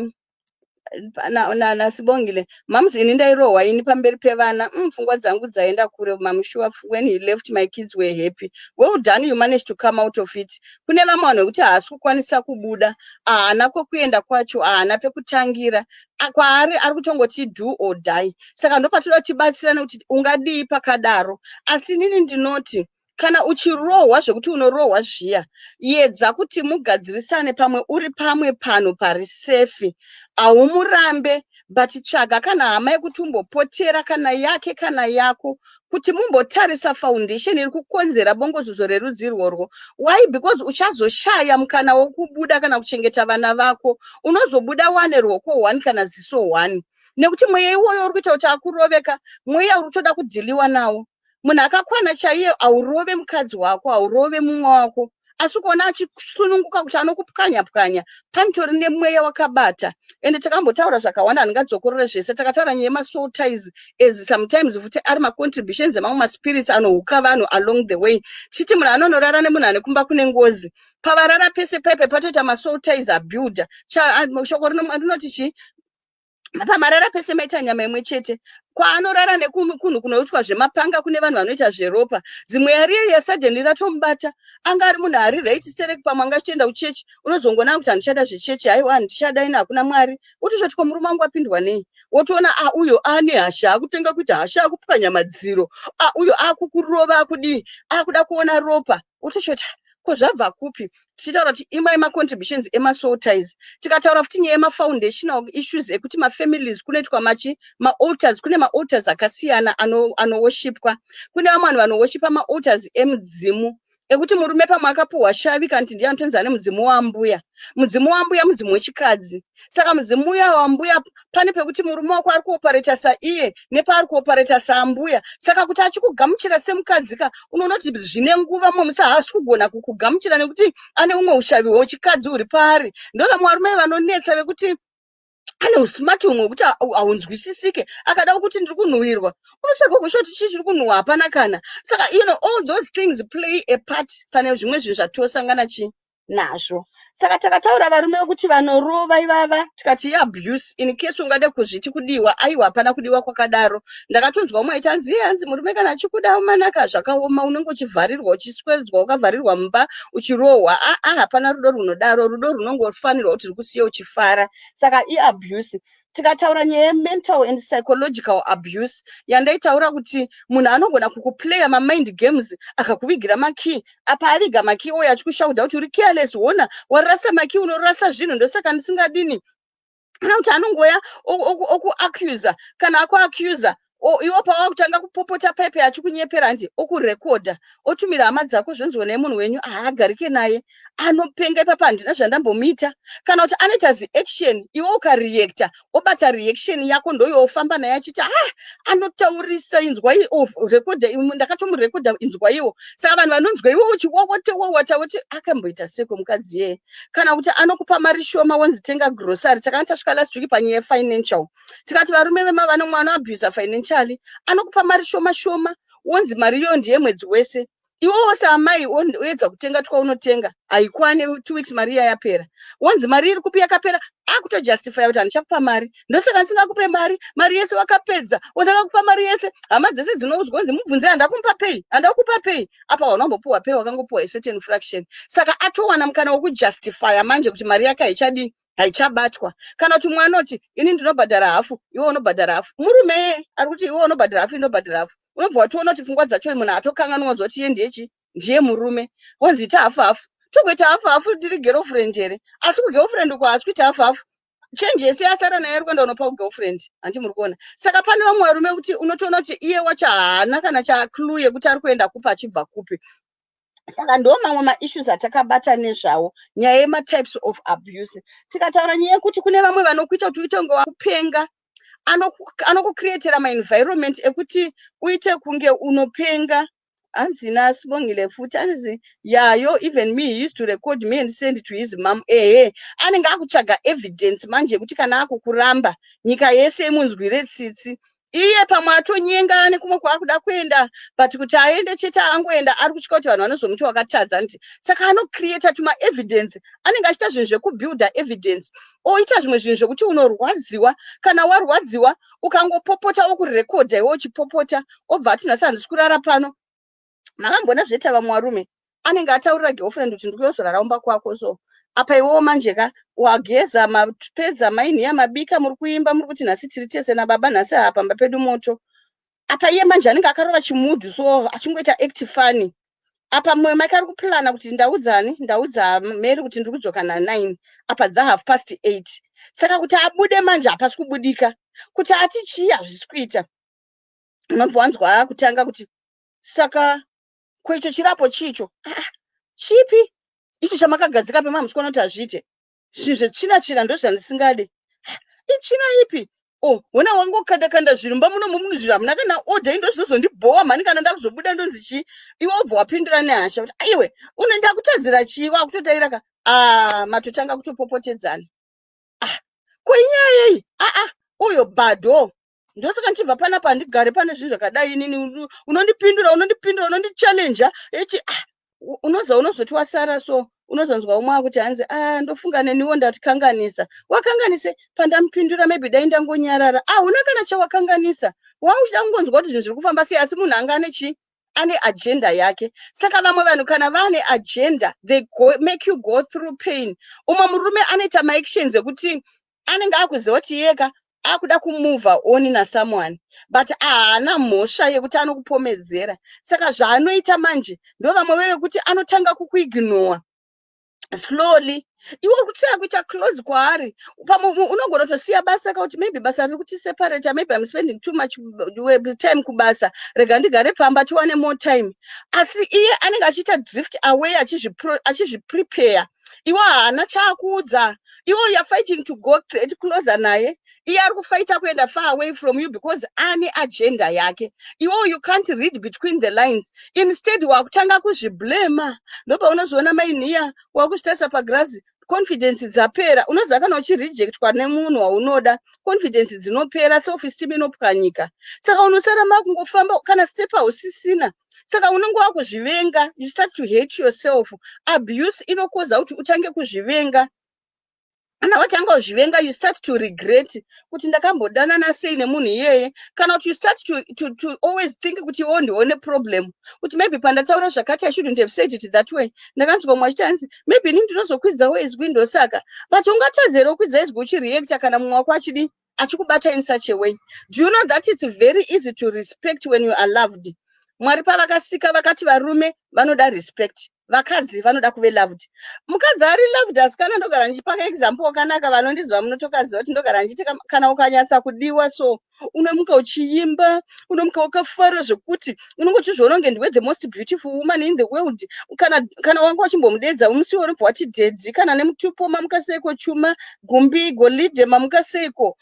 naSibongile, "Mamuzi, ini ndairohwa ini pamberi pevana. Pfungwa dzangu dzaenda kure mamushuwa. When he left, my kids were happy." Well done, you managed to come out of it. Kune vamwe vanhu vekuti haasi kukwanisa kubuda, haana kwekuenda kwacho, haana pekutangira. Kwaari ari kutongoti do or die. Saka ndopatoda tibatsirane kuti ungadii pakadaro. Asi inini ndinoti kana uchirohwa zvekuti unorohwa zviya, yedza kuti mugadzirisane. Pamwe uri pamwe panhu pari safe, haumurambe, but tsvaga kana hama yekuti umbopotera, kana yake kana yako, kuti mumbotarisa foundation iri kukonzera bongozozo rerudzi irworwo. Why? Because uchazoshaya mukana wokubuda kana kuchengeta vana vako. Unozobuda wane ruoko 1 kana ziso 1, nekuti mweya iwoyo uri kuita kuti akuroveka, mweya uri kutoda kudhiliwa nawo. Munhu akakwana chaiye haurove mukadzi wako, haurove mumwe wako, asi kuona achisununguka kuti anokupwanya pwanya, panitori nemweya wakabata. Ende takambotaura zvakawanda, handingadzokorore zvese. Takataura nyaya yemasoul ties, as sometimes futi ari macontributions emamwe maspirits anohuka vanhu along the way. Tichiti munhu anonorara nemunhu ane kumba kune ngozi, pavarara pese pepe patoita masoul ties abuilda. Shoko rinoti chii? Pamarara pese maita nyama imwe chete. Kwaanorara nekunhu kunoitwa zvemapanga, kune vanhu vanoita zveropa, zimweya riye suddenly ratomubata. Anga ari munhu ari right sterek, pamwe anga achitoenda kuchechi, unozongoona kuti, "Handichada zvechechi, haiwa, handichada ini, hakuna Mwari." Wotozvati, "Ko murume wangu apindwa nei?" Wotoona a uyo ane hasha, akutenga kuita hasha, akupwanya madziro, a uyo akukurova, akudii, akuda kuona ropa. Wotochoti, "Ko zvabva kupi?" Tichitaura kuti imwe yemacontributions emasoul ties. Tikataura futi nyaya yemafoundational issues ekuti mafamilies kunoitwa machi maaltars. Kune maaltars akasiyana anowoshipwa. Kune vamwe vanhu vanowoshipa maaltars emudzimu. Ekuti murume pamwe akapuhwa shavi, kana kuti ndiye anotonzi ane mudzimu wambuya. Mudzimu wambuya mudzimu wechikadzi. Saka mudzimu uya wambuya, pane pekuti murume wako ari kuopareta saiye nepaari kuopareta saambuya. Saka kuti achikugamuchira semukadzi ka, unoona kuti zvine nguva. Mumwe musi haasi kugona kukugamuchira nekuti ane umwe ushavi hwechikadzi huri paari. Ndo vamwe varume vanonetsa vekuti ane usmart humwe hwekuti haunzwisisike. Akada kuti ndiri kunhuhwirwa, unotsvaga kusha kuti chii chiri kunhuhwa, hapana kana. Saka all those things play a part pane zvimwe zvinhu zvatosangana chi nazvo. Saka takataura varume vekuti vanorova ivava, tikati iabuse. In case ungade kuzviti kudiwa, aiwa, hapana kudiwa kwakadaro. Ndakatonzwa umwe aiti hanzi iye, hanzi murume kana achikuda manaka zvakaoma, unenge uchivharirwa, uchisweredzwa, wakavharirwa mumba, uchirohwa. Aa, hapana rudo runodaro. Rudo runongofanirwa kuti rikusiye uchifara. Saka iabuse. Tikataura nyaya yemental and psychological abuse, yandaitaura kuti munhu anogona kukuplaya mamind games, akakuvigira makey. Apa aviga makey oyo, achikushaudha kuti uri careless, hona warasa makey, unorasa zvinhu, ndosaka ndisingadini. Kana kuti anongoya okuaccusa. Kana akuaccusa, iwo pawakutanga kupopota pepe, achikunyepera, handi okurekodha, otumira hama dzako, zvonzwa nemunhu wenyu haagarike naye, anopenga ipapa, handina zvandambomuita. Kana kuti anoita ziaction, iwe ukareacta, obata reaction yako, ndoyo ofamba naye achiti, ah, anotaurisa, inzwa, rekodha, ndakatomurekodha, inzwa iwo. Saka vanhu vanonzwa iwe uchiwowota wowota, woti akamboita seko mukadzi iyeye. Kana kuti anokupa mari shoma, wonzi tenga grocery. Takanga tasvika last week panyaya yefinancial, tikati varume vemavano vanoabusa financially. Anokupa mari shoma shoma, wonzi mari iyoyo ndeyemwedzi wese. Iwewo saamai oedza kutenga twaunotenga, haikwani 2 weeks, mari iya yapera. Wonzi mari iri kupi? Yakapera. Akutojustifya kuti handichakupa mari, ndosaka ndisingakupe mari, mari yese wakapedza, wandakakupa mari yese. Hama dzese dzinoudzwa, kunzi mubvunze, handakumupa pei, handakupa pei. Apa waunambopuwa pei? Wakangopuwa acertain fraction. Saka atowana mukana wekujustifya manje kuti mari yake haichadii, haichabatwa. Kana kuti umwe anoti, ini ndinobhadhara hafu, iwe unobhadhara hafu. Murume ari kuti iwe unobhadhara hafu, inobhadhara hafu. Unobva watoona kuti pfungwa dzacho munhu atokanganwa zoti iye ndiyechi, ndiye murume. Wonzi ita hafu hafu, tokuita hafu hafu, tiri girlfriend here? Asi kugirlfriend uko haasi kuita hafu hafu. Chenji yese yasara naye ari kuenda unopa kugirlfriend, handi muri kuona? Saka pane vamwe varume kuti unotoona kuti iye wacho haana kana chaclue yekuti ari kuenda kupi, achibva kupi. Saka ndo mamwe maissues atakabata nezvawo, nyaya yematypes of abuse. Tikataura nyaya yekuti kune vamwe vanokuita kuti uite kunge wakupenga, anokucreatera maenvironment ekuti uite kunge unopenga. Hanzi nasibongile futi, hanzi yayo, even me, he used to record me and send to his mom. Ehe, anenge akutsvaga evidence manje yekuti kana akukuramba, nyika yese imunzwire tsitsi. Iye pamwe atonyenga nekumwe kwaakuda kuenda, but kuti aende chete, angoenda, ari kutya kuti vanhu vanozomuti wakatadza ndi. Saka anocreata tumaevidence, anenge achiita zvinhu zvekubuilda evidence, oita zvimwe zvinhu zvekuti unorwadziwa. Kana warwadziwa, ukangopopota, okurekodha iwe uchipopota, obva ati, nhasi handisi kurara pano. Makambona zvoita vamwe varume, anenge ataurira girlfriend kuti ndikuyozorara umba kwako. So apa iwewo manje ka wageza, mapedza, mainhiya mabika, muri kuimba, muri kuti nhasi tiri tese nababa, nhasi hapamba pedu moto. Apa iye manje anenge akarova chimudhu, so achingoita act funny. Apa mumwe make ari kuplana kuti ndaudzani, ndaudza Mary kuti ndiri kudzoka na9, apa dza 8:30. Saka kuti abude manje hapasi kubudika, kuti ati chii hazvisi kuita. Unobva wanzwa akutanga kuti, saka koicho chirapo chicho? Ah, chipi icho chamakagadzika pema? Musi kuona kuti hazviite zvinhu zvetsvina tsvina, ndo zvandisingade. Itsvina ipi? Oh, hona wangokanda kanda zvinhu mba muno, muno zvinhu hamuna kana order. Ndo zvinozondibhowa mhani kana ndakuzobuda ndonzi chii? Iwe wobva wapindura nehasha kuti, aiwe, unoenda kutadzira chii? Wakutodaira ka. Ah, matotanga kutopopotedzana. Ah, ko inyaya yei? Aa, uyo bhadho, ndosaka ndichibva panapa, handigare pane zvinhu zvakadai. Inini unondipindura, unondipindura, unondichallenja echi. Ah, unoza unozoti wasara, so unozonzwa umwe akuti hanzi, ah, ndofunga neniwo ndatikanganisa. Wakanganise pandamupindura? Maybe dai ndangonyarara. Hauna kana chawakanganisa, wauchida kungonzwa kuti zvinhu zviri kufamba sei. Asi munhu anga ane chii? Ane agenda yake. Saka vamwe vanhu kana vane agenda, they make you go through pain. Umwe murume anoita maactions ekuti anenge akuziva kuti yeka akuda kumove on nasomeone, but haana mhosva yekuti anokupomedzera. Saka zvaanoita manje, ndo vamwe vevekuti anotanga kukuignora slowly. Iwe uri kutraya kuita close kwaari. Pamwe unogona kutosiya basa, kauti maybe basa riri kutiseparata, maybe I'm spending too much time kubasa, rega ndigare pamba tiwane more time. Asi iye anenge achiita drift away, achizviprepare. Iwe haana chaakuudza. Iwe you are fighting to go create closer naye, iye ari kufighta kuenda far away from you because ane agenda yake. Iwewo you can't read between the lines. Instead wakutanga kuzviblema. Ndopaunozoona mainiya wakuzvitarisa pagirazi, confidence dzapera. Unoziva kana uchirejectwa nemunhu waunoda, confidence dzinopera, self esteem inopwanyika. Saka unosara makungofamba, kana step hausisina. Saka unenge wakuzvivenga. You start to hate yourself. Abuse inokoza kuti utange kuzvivenga. Kana watanga kuzvivenga, you start to regret kuti ndakambodanana sei nemunhu iyeye, kana kuti you start to always think kuti iwo ndione problem, kuti maybe pandataura zvakati, I shouldn't have said it that way. Ndakanzwa mumwe achiti, hanzi maybe inini ndinozokwidzawo izwi, ndosaka. But ungatadza here kukwidza izwi uchireacta kana mumwe wako achidi achikubata in such a way? Do you know that it's very easy to respect when you are loved? Mwari pavakasika vakati varume vanoda respect, vakadzi vanoda kuve loved. Mukadzi ari loved, asi kana ndogara ndichipaka example wakanaka, vanondiziva munotokaziva kuti ndogara ndichiti kana ukanyatsa kudiwa, so unomuka uchiimba, unomuka wakafara zvekuti unonge uchizviona kunge ndiwe the most beautiful woman in the world. Kana wanga uchimbomudedza musi unobva wati, "Daddy," kana nemutupo, "Mamuka seiko chuma gumbi golide, mamuka seiko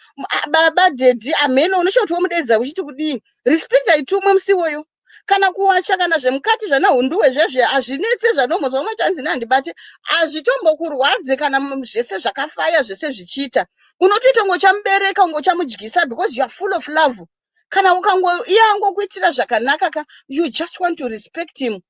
baba, daddy?" Ameno unocha kuti womudedza uchiti kudii. Respect haitumwe musi iwoyo. Kana kuwacha, kana zvemukati zvanahunduwe zvezve hazvinetse. Zvanombozwa umwe chanzi nehandibate, hazvitombokurwadze. Kana zvese zvakafaya, zvese zvichiita, unotoita kunge uchamubereka, kunge uchamudyisa, because you are full of love. Kana ukango iye angokuitira zvakanaka ka, you just want to respect him.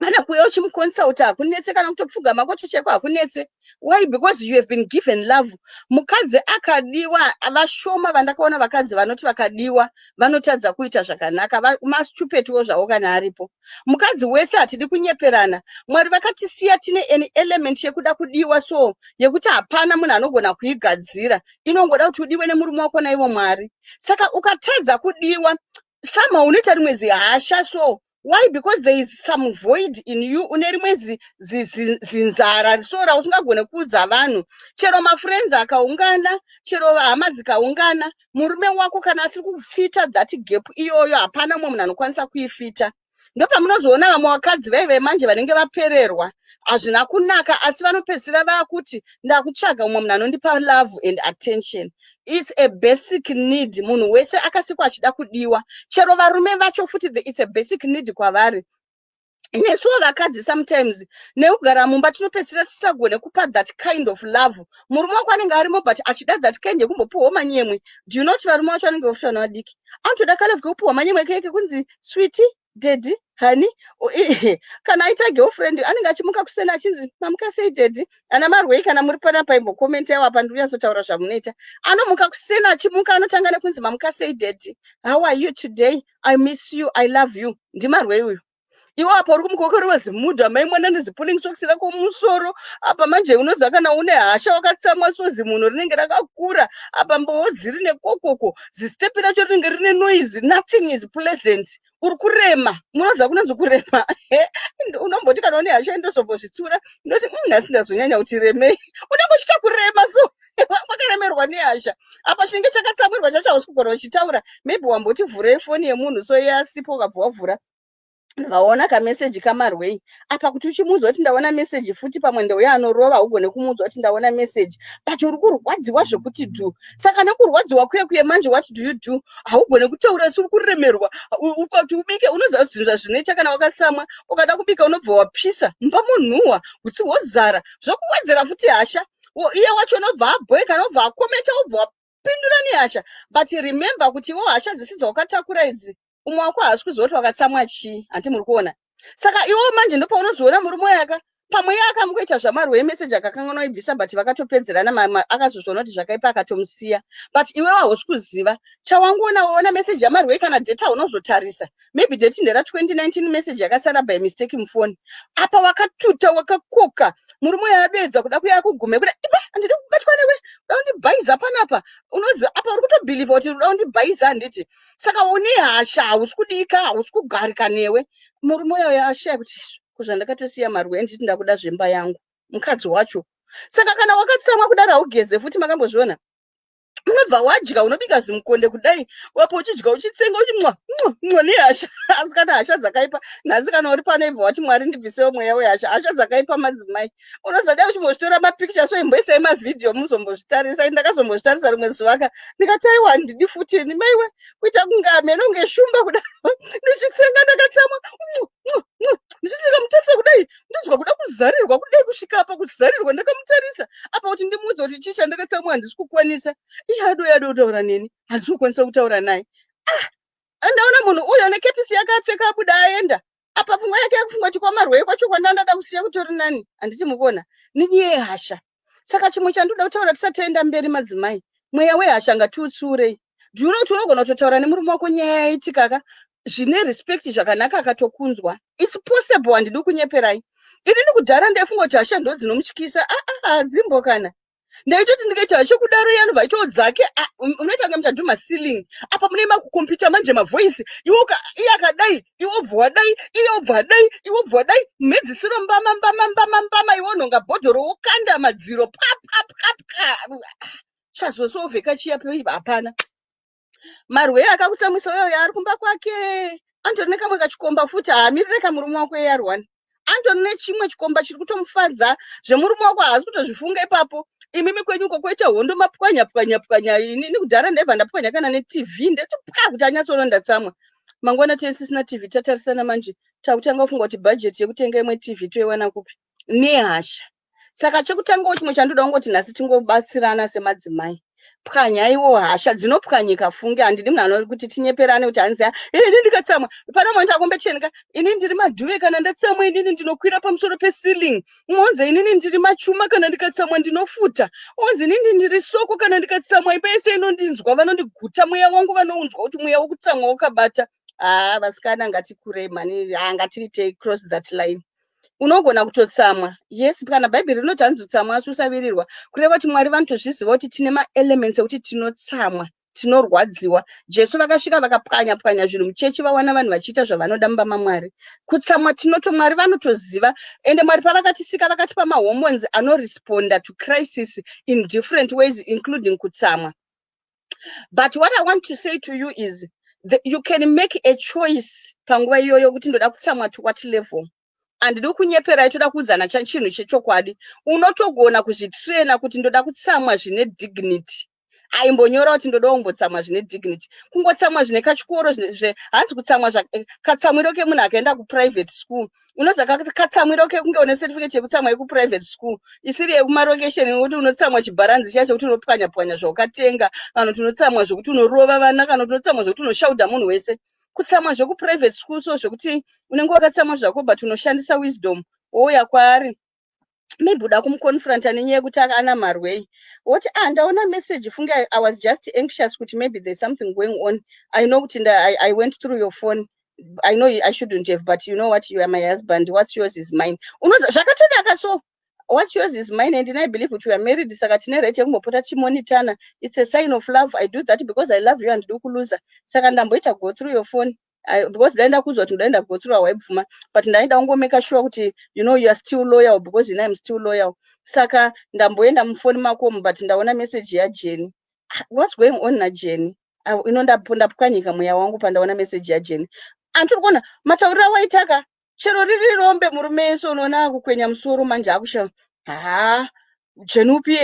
Kana kuuya uchimuconsulta hakunetse, kana kutopfugama kwacho chaiko hakunetse. Why? Because you have been given love. Mukadzi akadiwa, vashoma vandakaona vakadzi vanoti vakadiwa vanotadza kuita zvakanaka. Mastupetiwo zvavo kana aripo. Mukadzi wese, hatidi kunyeperana, Mwari vakatisiya tine an element yekuda kudiwa, so yekuti hapana munhu anogona kuigadzira. Inongoda kuti udiwe nemurume wako naivo Mwari. Saka ukatadza kudiwa, somehow unoita rimwe zihasha. So why? Because there is some void in you. Une rimwe zinzara so rausingagone kuudza vanhu. Chero mafriends akaungana, chero hama dzikaungana, murume wako kana asiri kufita that gap iyoyo, hapana mumwe munhu anokwanisa kuifita. Ndopamunozoona vamwe vakadzi vaive manje vanenge vapererwa. Hazvina kunaka, asi vanopedzisira vaakuti ndakutsvaga mumwe munhu anondipa love and attention. It's a basic need. Munhu wese akasikwa achida kudiwa, chero varume vacho futi, it's a basic need kwavari. Nesuwo vakadzi sometimes nekugara mumba tinopedzisira tisisagone kupa that kind of love. Murume wako anenge arimo, but achida that kind yekumbopiwawo manyemwe. Do you know kuti varume vacho vanenge vofuta vadiki, anotoda kalove kekupiwa manyemwe keke kunzi sweetie, daddy, honey. Kana aita girlfriend, anenge achimuka kuseni achinzi, "Mamuka sei, daddy?" Ana marwei, kana muri panapa, imbokomenta apa, ndiri kunyatsotaura zvamunoita. Anomuka kuseni, achimuka anotanga nekunzi, "Mamuka sei, daddy? How are you today? I miss you, I love you." Ndimarwei uyu. Iwe apa uri kumuka wakarova zimudhu amai mwana nezipulling socks rako mumusoro. Apa manje unoziva kana une hasha, wakatsamwa, so zimunhu rinenge rakakura. Apa mbowo dziri nekokoko, zistepi racho rinenge rine noise. Nothing is pleasant. Uri kurema. Munoziva kunonzi kurema? Unomboti kana une hasha, indozombozvitsura, ndoti, nhasi ndazonyanya kuti remei." Unenge uchiita kurema, so wakaremerwa nehasha. Apa chinenge chakatsamwirwa chacho hausi kugona uchitaura. Maybe wamboti vhurei foni yemunhu, so iye asipo, ukabva wavhura, vaona kameseji kamarwei. Apa kuti uchimuudza kuti ndaona meseji futi, pamwe ndeuya anorova. Ugone kumuudza kuti ndaona meseji, but uri kurwadziwa zvekuti dhu. Saka nekurwadziwa kuye kuye manje, what do you do? Haugone kutaura, si uri kuremerwa. Ukati ubike, unoziva zvinhu zvazvinoita kana wakatsamwa. Ukada kubika, unobva wapisa mumba, munhuhwa, utsi hwozara, zvokuwedzera futi hasha. Iye wacho unobva abhoeka, anobva akometa, ubva wapindura nehasha. But remember kuti iwo hasha dzisi dzawakatakura idzi, umwe wako haasi kuziva kuti wakatsamwa chii. Handi muri kuona? Saka iwo manje ndopaunozoona murume yaka pamwe iye akamukuita zvamarwei, meseji akakanganwa ibvisa, but vakatopedzerana. Akazozviona kuti zvakaipa, akatomusiya. But iwe hausi kuziva chawangoona. Waona meseji yamarwei, kana date unozotarisa, maybe date ndera 2019, meseji yakasara by mistake mufoni. Apa wakatuta, wakakoka murume uyo adoedza kuda kuya kugume kuda ipa, "Handidi kubatwa newe, uda kundibhaiza panapa." Unoziva apa uri kutobhilivha kuti uda kundibhaiza, handiti? Saka une hasha, hausi kudika, hausi kugarika newe. Murume uyo ashaya kuti kuzvandakatosiya marwei, nditi ndakuda zvemba yangu. Mukadzi wacho Saka kana wakatsamwa kudaro, haugeze futi. Makambozviona? Unobva wadya, unobika zimukonde kudai, wapo uchidya, uchitsenga, uchi mwa mwa mwa nehasha. Asi kana hasha dzakaipa nhasi, kana uri pano, ibva wati, "Mwari, ndibvisewo mweya wehasha." Hasha dzakaipa, madzimai. Unozadai uchimbozvitora mapicture, so imboisai mavhidhiyo muzombozvitarisa. Ndakazombozvitarisa rimwe zuva ka, ndikati, "Aiwa, handidi futi ini." Maiwe, kuita kunge amene unge shumba kudaro, ndichitsenga ndakatsamwa, ndichiti ndikamutarisa kudai, ndinzwa kuda kuzarirwa kudai, kusvika apa kuzarirwa. Ndakamutarisa apa kuti ndimuudze kuti chii chandakatsamwa, handisi kukwanisa. Iye adouya ade kutaura neni, handisi kukwanisa kutaura naye. Ah, ndaona munhu uyo nekepisi yakapfeka abuda aenda. Apa pfungwa yake yakufunga chikwamarwei kwacho kwandandada kusiya kutori nani. Handiti mukuona nenyaya yehasha? Saka chimwe chandoda kutaura tisati taenda mberi, madzimai, mweya wehasha ngatiutsurei. Do you know kuti unogona kutotaura nemurume wako nyaya yaitika ka zvine respect, zvakanaka, akatokunzwa? It's possible, handidi kunyeperai. Inini kudhara ndaifunga kuti hasha ndo dzinomutyisa. Aa, hadzimbo. Kana ndaitoti ndikaita hasha kudaro, yanobva itawo dzake. Unoita kunge muchadhuma ceiling. Apa mune makukompyuta manje, mavoice iwe iye akadai, iwe obva wadai, iye obva adai, iwe obva wadai, mhedzisiro mbama, mbama, mbama, mbama. Iwe unonga bhodhoro, wokanda madziro, pwa pwa pwa pwa. Chazosovheka chiya hapana. Marwei akakutsamwisa uyoyo ari kumba kwake, andori nekamwe kachikomba futi. Haamirire kamurume wako eyarwani, andori nechimwe chikomba chiri kutomufadza. Zvemurume wako haasi kutozvifunga ipapo. Imimi kwenyu uko kwoita hondo, mapwanya pwanya pwanya. Inini kudhara ndaibva ndapwanya kana neTV, ndeti pwa kuti anyatsoona ndatsamwa. Mangwana tisina TV, tatarisana manje, takutanga kufunga kuti bhajeti yekutenga imwe TV toiwana kupi nehasha. Saka chekutangawo chimwe chandoda kungoti nhasi tingobatsirana semadzimai, pwanyaiwo hasha, dzinopwanyika funge. Handidi munhu anokuti tinyeperane kuti hanzi, "Ini ndikatsamwa," pane mwe ndakombechenika, "Ini ndiri madhuve, kana ndatsamwa inini ndinokwira pamusoro peceiling." Umwe, "Inini ndiri machuma, kana ndikatsamwa ndinofuta." Onzi, "Inini ndiri soko, kana ndikatsamwa imba yese inondinzwa, vanondiguta mweya wangu, vanounzwa kuti mweya wokutsamwa wakabata." Haa, vasikana, ngatikurei mani. Haa, ngatiitei cross that line. Unogona kutotsamwa, yes. Kana Bhaibheri rinoti hanzi tsamwa asi usavirirwa, kureva kuti Mwari vanotozviziva kuti tine maelements ekuti tinotsamwa, tinorwadziwa. Jesu vakasvika vakapwanya pwanya zvinhu muchechi, vawana vanhu vachiita zvavanoda mumba maMwari. Kutsamwa tinoto, Mwari vanotoziva. Ende Mwari pavakatisika, vakatipa mahormones anoresponda to crisis in different ways, including kutsamwa. But what I want to say to you is you can make a choice panguva iyoyo kuti ndoda kutsamwa to what level. Handidi kunyeperai, toda kuudzana chinhu chechokwadi. Unotogona kuzvitraina kuti ndoda kutsamwa zvine dignity. Aimbonyora kuti ndoda kumbotsamwa zvine dignity, kungotsamwa zvine kachikoro. Hanzi kutsamwa katsamwiro kemunhu akaenda kuprivate school. Unoziva katsamwiro kekunge une certificate yekutsamwa yekuprivate school, isiri yekumarokesheni, yekuti unotsamwa chibharanzi chiya chekuti unopwanya pwanya zvaukatenga, kana kuti unotsamwa zvokuti unorova vana, kana kuti unotsamwa zvokuti unoshaudha munhu wese. Kutsamwa zvekuprivate school, so zvekuti unenge wakatsamwa zvako, but unoshandisa wisdom. Wouya kwaari, maybe uda kumuconfronta nenyaya yekuti ana marwei, woti, "Ah, ndaona message funge. I was just anxious kuti maybe there's something going on. I know kuti I went through your phone. I know I shouldn't have, but you know what? You are my husband. What's yours is mine." Unoza zvakatonaka. So what's yours is mine, and I believe kuti we are married, saka tine right yekumbopota tichimonitana. It's a sign of love. I do that because I love you and kuluza. Saka ndamboita go through your phone because ndaenda kunzwa kuti ndaenda go through, hawaibvuma, but ndaida kungomake sure kuti you know you are still loyal, because ina I'm still loyal. Saka ndamboenda mufoni makomo, but ndaona message yaJenny. Ah, what's going on naJenny? Ino ndapwanyika mweya wangu pandaona message yaJenny. Andiri kuona matauriro awaitaka, chero riri rombe murume wese unoona akukwenya musoro manje, akusha, "Ha, Jeni upi?"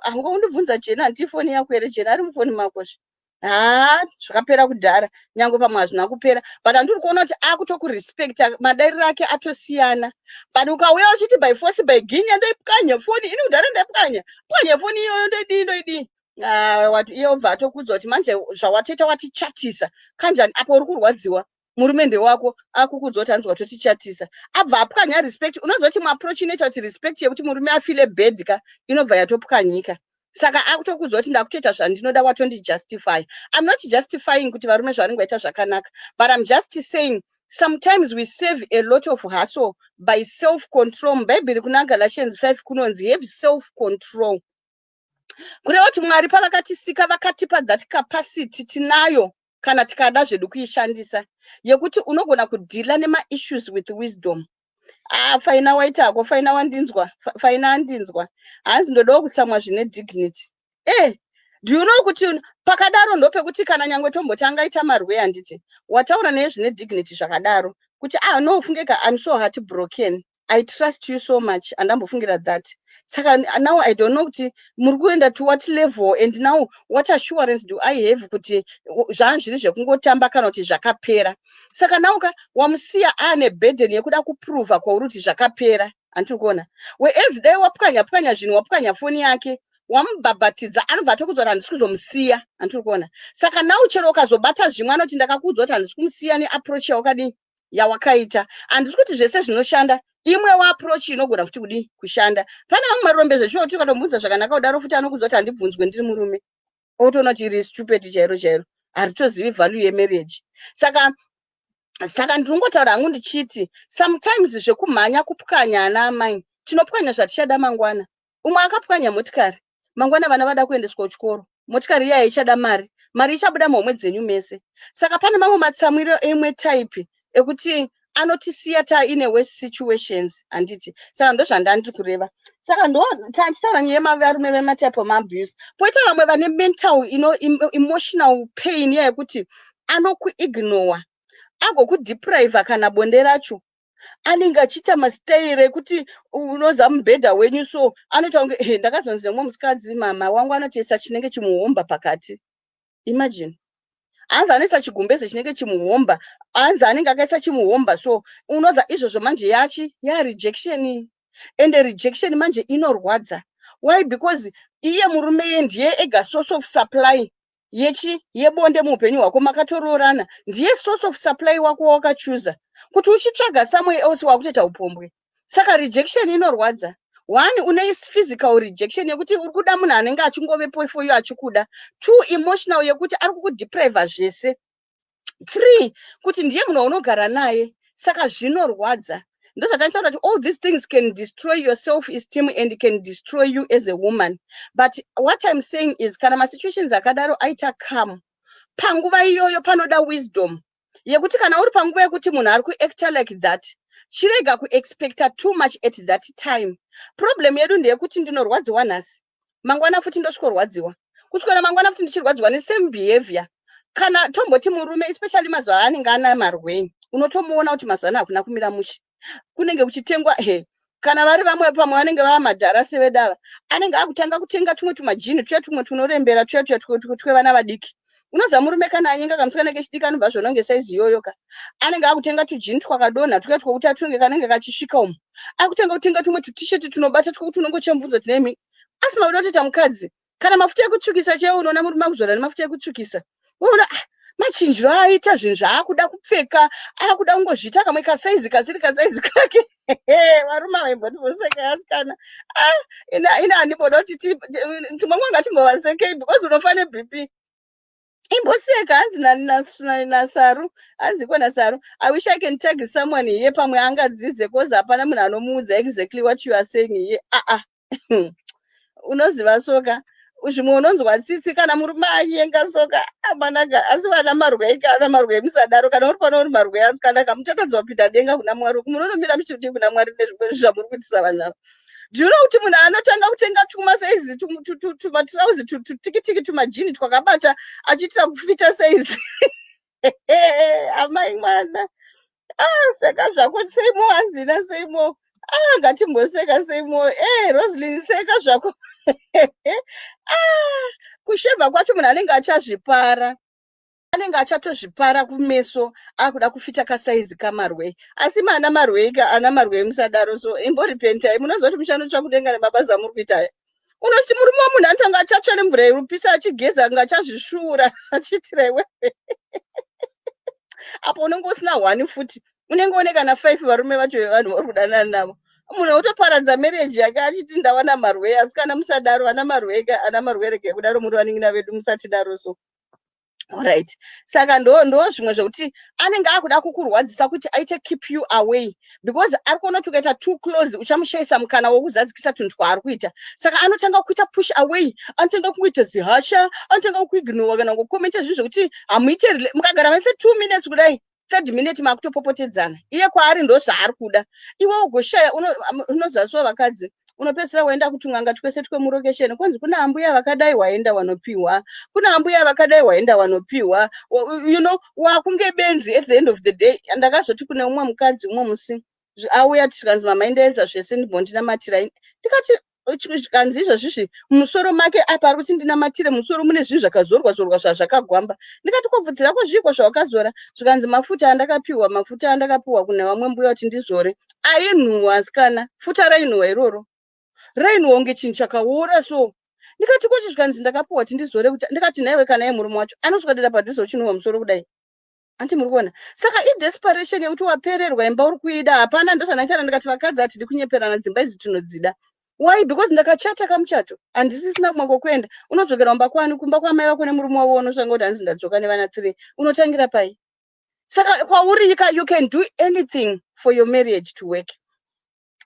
Hangoundibvunza Jeni, handii foni yako here? Jeni ari mufoni makozve. Ha, zvakapera kudhara, nyange pamwe hazvina kupera, but handiri kuona kuti akutokurespecta, madariro ake atosiyana. But ukauya uchiti by force, by ginya, ndoipwanya foni, ini kudhara ndaipwanya pwanya foni iyoyo, ndoidii, ndoidii, iye obva atokudza kuti manje zvawatoita watichatisa kanjani. Apo uri kurwadziwa, murume ndewako, akukudza kuti anzi watotichatisa, abva apwanya respect. Unozoti muapproach inoita kuti respect yekuti murume afile bad ka inobva yatopwanyika. Saka akutokudza kuti ndakutoita zvandinoda, watondijustify. I'm not justifying kuti varume zvavanenge vaita zvakanaka, but I'm just saying sometimes we save a lot of hustle by self control. Mubhaibheri kuna Galatians 5 kunonzi have self control, kureva kuti Mwari pavakatisika vakatipa that capacity. Tinayo kana tikada zvedu kuishandisa, yekuti unogona kudeala nemaissues with wisdom. Ah, Faina, waitako Faina, wandinzwa. Faina andinzwa. Hanzi ndodawo kutsamwa zvine dignity. Do you know kuti pakadaro ndopekuti kana nyangwe tomboti angaita marwe, handiti wataura naye zvine dignity zvakadaro kuti, "Ah, no, fungeka, I'm so heart broken. I trust you so much, handambofungira that. Saka now I don't know kuti muri kuenda to what level, and now what assurance do I have kuti zvaa zviri zvekungotamba kana kuti zvakapera?" Saka nauka wamusiya aane burden yekuda kuprova kwauri kuti zvakapera, handiri kuona? Whereas dai wapwanya pwanya zvinhu, wapwanya foni yake, wamubhabhatidza, anobva atokudza kuti handisi kuzomusiya, handiri kuona? Saka now chero ukazobata zvimwe, anoti ndakakuudza kuti handisi kumusiya neapproach yawakadii, yawakaita. Handisi kuti zvese zvinoshanda. Imwewo approach inogona futi kudii, kushanda. Pane vamwe marombe zveshuwa kuti ukatomubvunza zvakanaka kudaro futi, anokudza kuti handibvunzwe, ndiri murume. Otoona kuti iri stupid chairo chairo, haritozivi value yemarriage. Saka ndinongotaura hangu ndichiti sometimes zvekumhanya kupwanya, ana amai, tinopwanya zvatichada mangwana. Umwe akapwanya motikari, mangwana vana vada kuendeswa kuchikoro, motikari iya ichada mari, mari ichabuda muhomwe dzenyu mese. Saka pane mamwe matsamwiro emwe type ekuti anotisiya taine worse situations, handiti? Saka ndozvandandiri kureva. Saka ndo tandichitaura nyaya yemavarume vematype emaabuse. Poita vamwe vane mental ino emotional pain iya yekuti anokuignora, agokudepriva kana bonde racho. Anenge achiita mastairi ekuti unoza mubhedha wenyu so anoita kunge ndakazonzi nemumwe musikadzi, mama wangu anotoisa chinenge chimuhomba pakati. Imagine, hanzi anoisa chigumbeze chinenge chimuhomba, hanzi anenge akaisa chimuhomba. So unoza izvozvo manje yachi yarejection, ende rejection manje inorwadza. Why? Because iye murume iye ndiye ega source of supply yechi yebonde muupenyu hwako. Makatoroorana, ndiye source of supply wako wawakachuza. Kuti uchitsvaga somewhere else, wakutoita upombwe. Saka rejection inorwadza. One, une physical rejection yekuti uri kuda munhu anenge achingovepo for you, achikuda. Two, emotional yekuti ari kukudepriva zvese. Three, kuti ndiye munhu waunogara naye. Saka zvinorwadza. Ndozvatanditaura kuti all these things can destroy your self esteem and can destroy you as a woman. But what I'm saying is, kana masituations akadaro aita come panguva iyoyo, panoda wisdom yekuti kana uri panguva yekuti munhu ari kuacta like that, chirega kuexpecta too much at that time. Problem yedu ndeyekuti ndinorwadziwa nhasi, mangwana futi ndosvikorwadziwa, kusvikora mangwana futi ndichirwadziwa nesame behavior. Kana tomboti murume, especially mazuva aanenge ana marweni, unotomuona kuti mazuva ano hakuna kumira mushe, kunenge kuchitengwa he. Kana vari vamwe, pamwe vanenge vava madhara sevedava, anenge akutanga kutenga tumwe tumajini tuya, tumwe tunorembera tuya tuya twevana vadiki. Unoziva murume kana anyenga kamusikana kechidiki, anobva zvona kunge saizi iyoyo ka. Anenge akutenga tujini twakadonha tuya twokuti atunge kanenge kachisvika umu, akutenga kutenga tumwe tutisheti tunobata twekuti unongochemubvunza kuti, "Nemi, asi makuda kutoita mukadzi?" Kana mafuta ekutsvukisa chaiwo, unoona murume akuzora nemafuta ekutsvukisa. Unoona, ah, machinjiro aaita zvinhu zvaakuda kupfeka, akuda kungozviita kamwe kasaizi kasiri kasaizi kake. Varume vaimbondivoseka, asikana. Ah, ina handimboda kuti dzimwe nguva ngatimbovasekei, because unofa neBP. Imboseka. Hanzi naSaru, hanzi iko naSaru, "I wish I can tag someone here, pamwe angadzidze," cause hapana munhu anomuudza exactly what you are saying here. Aa, ah, unoziva soka, zvimwe unonzwa tsitsi kana murume anyenga soka amanaka. Asi vana marwei, kana marwei, musadaro. Kana uri pano uri marwei, asi kana muchatadza kupinda denga kuna Mwari, munonomira muchidii kuna Mwari nezvimwe zvamuri kuitisa vanhu ava? Do you know kuti munhu anotanga kutenga tumasaizi, tumatirauzi tutikitiki, tumajini twakabata, achiitira kufita saizi? Amai mwana, ah, seka zvako. Seimo, hanzina seimo. Ah, ngatimboseka seimo. Roslin, seka zvako. Ah, kushevha kwacho munhu anenge achazvipara, anenge achatozvipara kumeso, akuda kufita kasaizi kamarwei. Asi mana marwei ka, ana marwei, musadaro so. Imboripentai, munoziva kuti muchanotsva kudenga nemabasa amuri kuita aya. Unoti murume wamunhu anotanga achatsva nemvura irupisa, achigeza, anga achazvisvuura, achiitira iwewe. Apo unenge usina one futi, unenge une kana five varume vacho vevanhu vari kudanana navo. Munhu otoparadza marriage yake achiti ndawana marwei. Asi kana musadaro, ana marwei ka, ana marwei, regai kudaro. Muri vanin'ina vedu, musatidaro so. Alright, saka ndo zvimwe zvekuti anenge akuda kukurwadzisa kuti aite keep you away, because ari kuona kuti ukaita too close, uchamushayisa mukana wokuzadzikisa tunhu twaari kuita. Saka anotanga kuita push away, anotanga kuita zihasha, anotanga kuignora kana kukomenta zvinhu zvekuti hamuite. Mukagara mese 2 minutes kudai. Third minute makutopopotedzana. Iye kwaari ndo zvaari kuda, iwe ugoshaya. Unozasiwa vakadzi, unopedzisira waenda kutung'anga twese twemurokesheni, kwanzi kuna ambuya vakadai, waenda wanopiwa, kuna ambuya vakadai, waenda wanopiwa. Wakunge benzi at the end of the day. Ndakazoti kune umwe mukadzi umwe musi auya, tikanzi, "Mama, indaedza zvese, ndimbondinamatirai." Ndikati, zvikanzi izvozvizvi mumusoro make apa ari kuti ndinamatire musoro mune zvinhu zvakazorwa zorwa zvazvakagwamba. Ndikati, "Ko bvudzi rako zviiko zvawakazora?" Zvikanzi, "Mafuta andakapiwa, mafuta andakapiwa kune vamwe mbuya kuti ndizore ainhuhwa." Asikana, futa rainhuhwa iroro, rainhuhwa kunge chinhu chakaora. So ndikati, "Kochi?" Zvikanzi, "Ndakapiwa kuti ndizore kuti." Ndikati, "Naiwe, kana iye murume wacho anoswedera padhuze uchinhuhwa musoro kudai, anti muri kuona?" Saka idesperation yekuti wapererwa, imba uri kuida, hapana. Ndozvandaitaura, ndikati vakadzi hatidi kunyeperana, dzimba idzi tinodzida. Why? Because ndakachata kamuchato, handisisina kumwe kwokuenda. Unodzokera kumba kwani? Kumba kwamai vako nemurume wavo? Unosvanga kuti hanzi ndadzoka nevana three, unotangira pai? Saka kwauri ka, you can do anything for your marriage to work.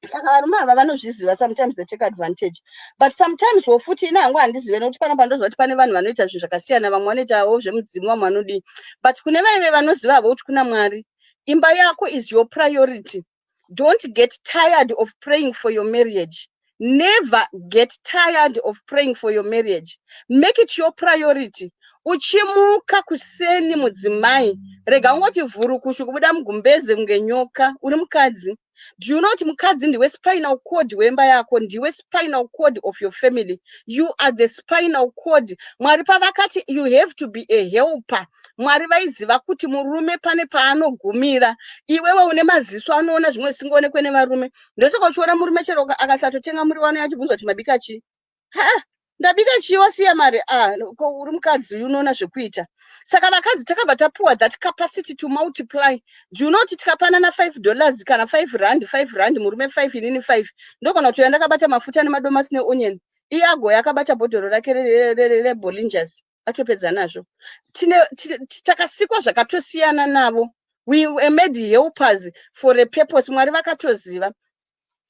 Saka varume ava vanozviziva. Sometimes they take advantage, but sometimes wo futi ine hangu handizive, nekuti pana pandoziva kuti pane vanhu vanoita zvinhu zvakasiyana. Vamwe vanoitawo zvemudzimu, vamwe vanodii, but kune vaive vanoziva havo kuti kuna Mwari, imba yako is your priority. Don't get tired of praying for your marriage. Never get tired of praying for your marriage. Make it your priority. Uchimuka kuseni, mudzimai, rega ungoti vhurukushu kubuda mugumbeze kunge nyoka. Uri mukadzi. Do you know kuti mukadzi ndiwe spinal cord wemba yako? Ndiwe spinal cord of your family. You are the spinal cord. Mwari pavakati you have to be a helper, Mwari vaiziva kuti murume pane paanogumira. Iwewe une maziso anoona zvimwe zvisingaonekwe nevarume. Ndosaka uchiona murume chero akasatotenga muriwo, anouya achibvunza kuti, "Mabika chii?" "Ha, ndabika chii? Wasiya mari." Ah, ko uri mukadzi, unoona zvekuita. Saka vakadzi takabva tapuwa that capacity to multiply. Do you know kuti tikapanana $5 kana R5, R5, murume 5, inini 5, ndogona kuti ndakabata mafuta nemadomasi neonion, iye agoya akabata bhodhoro rake reBollinger, atopedza nazvo. Takasikwa zvakatosiyana navo. We were made helpers for a purpose. Mwari vakatoziva.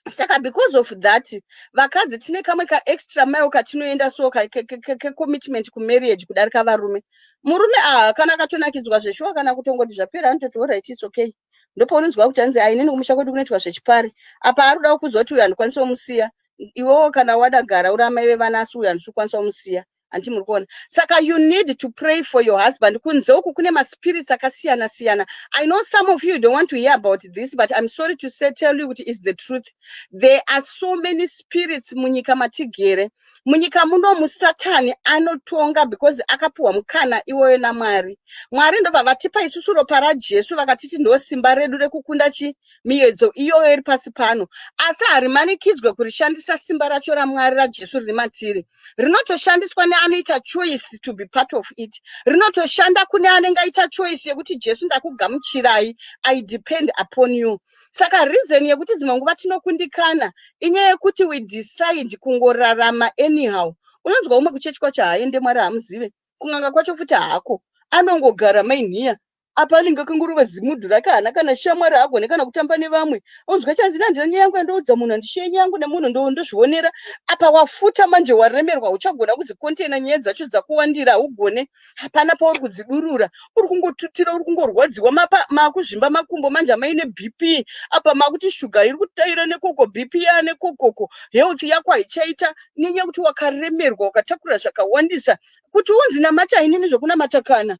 Saka because of that, vakadzi tine kamwe kaextra mile katinoenda, so kecommitment kumarriage kudarika varume. Murume aha, kana akatonakidzwa zveshuwa, kana kutongoti zvapera, anototi, "Alright, it's okay." Ndopaunonzwa kuti hanzi, "Ainini kumusha kwedu kunoitwa zvechipari." Apa ari kuda kukuudza kuti uyu handikwanisi kumusiya. Iwewo kana wadagara uri amai vevana, asi uyu handisi kukwanisa kumusiya. Handiti muri kuona? Saka you need to pray for your husband. Kunze uku kune maspirits akasiyana siyana. I know some of you don't want to hear about this, but I'm sorry to say, tell you kuti is the truth. There are so many spirits munyika matigere. Munyika munomu Satani anotonga because akapiwa mukana iwoyo naMwari. Mwari ndobva vatipa isusu ropa raJesu, vakatiti ndo simba redu rekukunda chi miedzo iyoyo iri pasi pano. Asi harimanikidzwe kurishandisa simba racho raMwari raJesu riri matiri. Rinotoshandiswa neanoita choice to be part of it. Rinotoshanda kune anenge aita choice yekuti, "Jesu, ndakugamuchirai, I depend upon you." Saka reason yekuti dzimwe nguva tinokundikana inyaya yekuti we decide kungorarama anyhow. Unonzwa umwe kuchechi kwacho haaende, Mwari haamuzive, kun'anga kwacho futi haako, anongogara mainhiya apa, anenge akangorova zimudhu rake, haana kana shamwari, haagone kana kutamba nevamwe. Onzwa chanzi, "Handina nyaya yangu yandoudza munhu, handishiye nyaya yangu nemunhu, ndozvionera." Apa wafuta manje, waremerwa, uchagona kudzikontena nyaya dzacho dzakuwandira, haugone, hapana pauri kudzidurura, uri kungotutira, uri kungorwadziwa, makuzvimba makumbo manje, amaine BP apa, makuti shuga iri kutaira nekoko, BP yaanekokoko, health yako haichaita, nenyaya yekuti wakaremerwa, wakatakura zvakawandisa. Kuti unzi namata, inini zvokunamata kana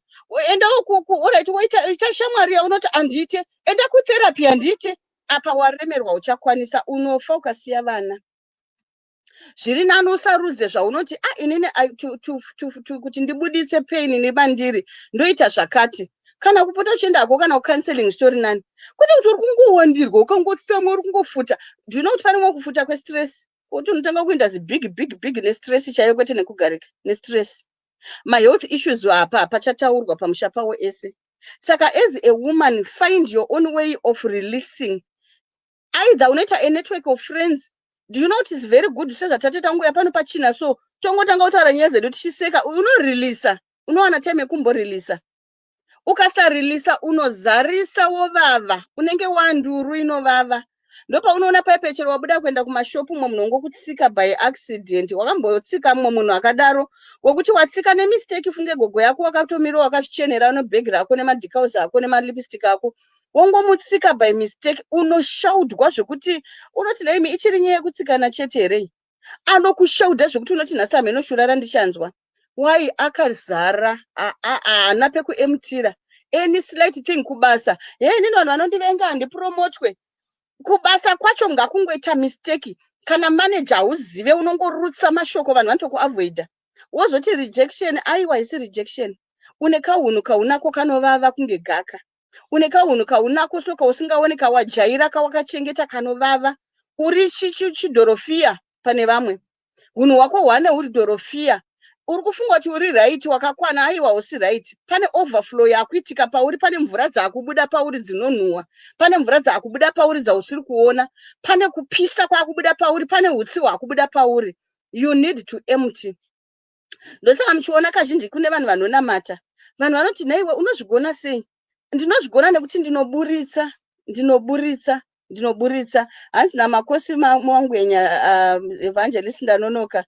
endawo, alright, woita ita shamwari yaunoti handiite, enda kutherapy, handiite. Apa waremerwa, uchakwanisa, unofa ukasiya vana. Zviri nani usarudze zvaunoti, a ah, inini kuti ndibuditse pain nemandiri, ndoita zvakati, kana kupota uchiendako kana kucounseling story nani, kwete kuti uri kungowandirwa, ukangotsamwa, uri kungofuta. Do you know kuti pane mwe kufuta kwestress, kuti unotanga kuenda zibig big big nestress chaiyo, kwete nekugarika, nestress, mahealth issues apa hapachataurwa pamusha pavo ese. Saka as a woman, find your own way of releasing. Either unoita a network of friends. Do you know it is very good, sezvatatoita nguya pano pachina, so tongotanga kutaura nyaya dzedu tichiseka. Unorilisa, unowana time yekumborilisa. Ukasarilisa, unozarisa, wovava, unenge wanduru inovava. Ndopaunoona paipechero wabuda kuenda kumashopu, mumwe munhu ongokutsika by accident. Wakambotsika mumwe munhu akadaro, wekuti watsika nemistake. Funge gogo yako wakatomira, wakazvichenera nebhegi rako, nemadecals ako, nemalipstick ako, wongomutsika by mistake. Unoshaudwa zvekuti unoti, "Naimi, ichiri nyaya yekutsikana chete here?" Anokushaudha zvekuti unoti, "Nhasi hameno shura randichanzwa." Wai? Akazara, haana pekuemutira. Any slight thing kubasa, "Hei, inini vanhu vanondivenga, handipromotwe kubasa kwacho." Ngakungoita mistake, kana manager hauzive, unongorutsa mashoko, vanhu vanotokuavoida. Wozoti rejection. Aiwa, isi rejection. Une kahunhu kaunako kanovava kunge gaka. Une kahunhu kaunako so kausingaoni, kawajaira, kawakachengeta, kanovava. Uri chidhorofiya pane vamwe. Hunhu hwako hwane huri dhorofiya. Uri kufunga kuti uri right, wakakwana. Aiwa, usi right. Pane overflow yakuitika pauri, pane mvura dzaakubuda pauri dzinonhuhwa, pane mvura dzaakubuda pauri dzausiri kuona, pane kupisa kwaakubuda pauri, pane utsi hwakubuda pauri. You need to empty. Ndosaka muchiona kazhinji kune vanhu vanonamata, vanhu vanoti, "Naiwe unozvigona sei?" Ndinozvigona nekuti ndinoburitsa, ndinoburitsa, ndinoburitsa. Hanzi naMakosi Mangwenya, "Evangelist, ndanonoka."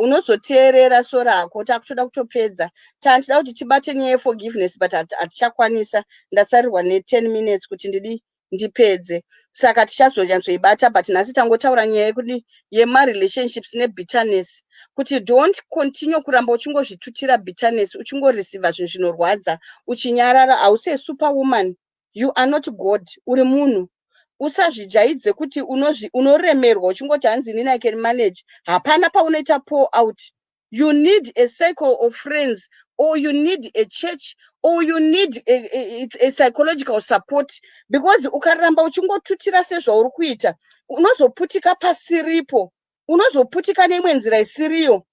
Unozoteerera so rako. Takutoda kutopedza. Tandida kuti tibate nyaya yeforgiveness, but hatichakwanisa. Ndasarirwa ne10 minutes kuti ndidi ndipedze, saka tichazonyatsoibata. But nhasi tangotaura nyaya yekudi yemarelationships nebitterness, kuti don't continue kuramba uchingozvitutira bitterness, uchingoreceiva zvinhu zvinorwadza uchinyarara. Hausi superwoman, you are not God. Uri munhu, usazvijaidze kuti unoremerwa uchingoti, "Hanzi inini I can manage." Hapana paunoita pour out. You need a circle of friends, or you need a church, or you need a psychological support, because ukaramba uchingotutira sezvauri kuita, unozoputika pasiripo, unozoputika neimwe nzira isiriyo,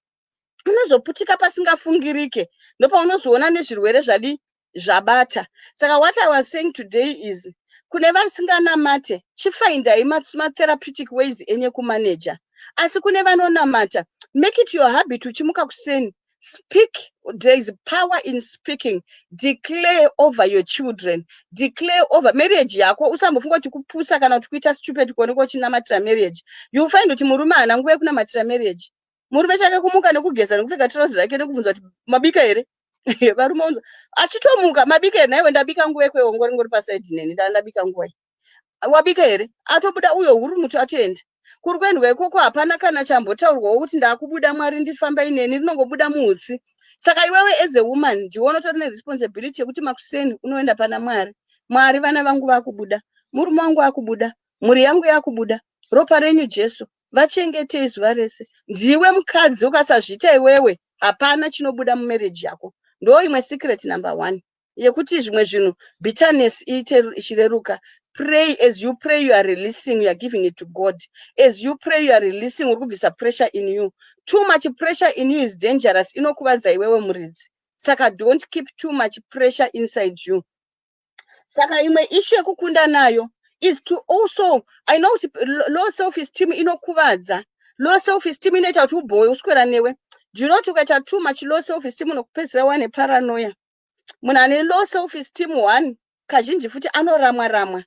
unozoputika pasingafungirike. Ndopaunozoona nezvirwere zvadi zvabata. Saka what I was saying today is, kune vasinganamate, chifindai matherapeutic ways enyu ekumaneja. Asi kune vanonamata, make it your habit, uchimuka kuseni, speak. There is power in speaking. Declare over your children, declare over marriage yako. Usambofunga kuti kupusa kana kuti kuita stupid kuoneka uchinamatira marriage. You find kuti murume haana nguva yekunamatira marriage. Murume chake kumuka nekugeza nekupfeka tirauzi rake nekubvunza kuti, "Mabika here?" Varume unza achitomuka, "Mabika here?" "Naiwe, ndabika nguva ikweyo." Ngori pasaidi neni, ndabika nguvai? "Wabika here?" Atobuda uyo hurumutu, atoenda kuri kuendwa ikoko. Hapana kana chambotaurwawo kuti, "Ndakubuda, Mwari ndifambai neni." Rinongobuda muutsi. Saka iwewe as a woman, ndiwe unotori neresponsibility yekuti makuseni unoenda pana Mwari. "Mwari, vana vangu vakubuda, murume wangu akubuda, mhuri yangu yakubuda, ropa renyu Jesu, vachengetei zuva rese." Ndiwe mukadzi, ukasazviita iwewe, hapana chinobuda mumarriage yako. Ndo imwe secret number one yekuti zvimwe zvinhu, bitterness iite ichireruka. Pray. As you pray, you are releasing, you are giving it to God. As you pray, you are releasing, uri kubvisa pressure in you. Too much pressure in you is dangerous, inokuvadza iwewe muridzi. Saka don't keep too much pressure inside you. Saka imwe issue yekukunda nayo is to also, I know kuti low self esteem inokuvadza. Low self esteem inoita kuti ubhowe uswera newe. Do you know kuti ukaita too much low self esteem, unokupedzisira wane paranoia? Munhu ane low self esteem, one, kazhinji futi anoramwa ramwa,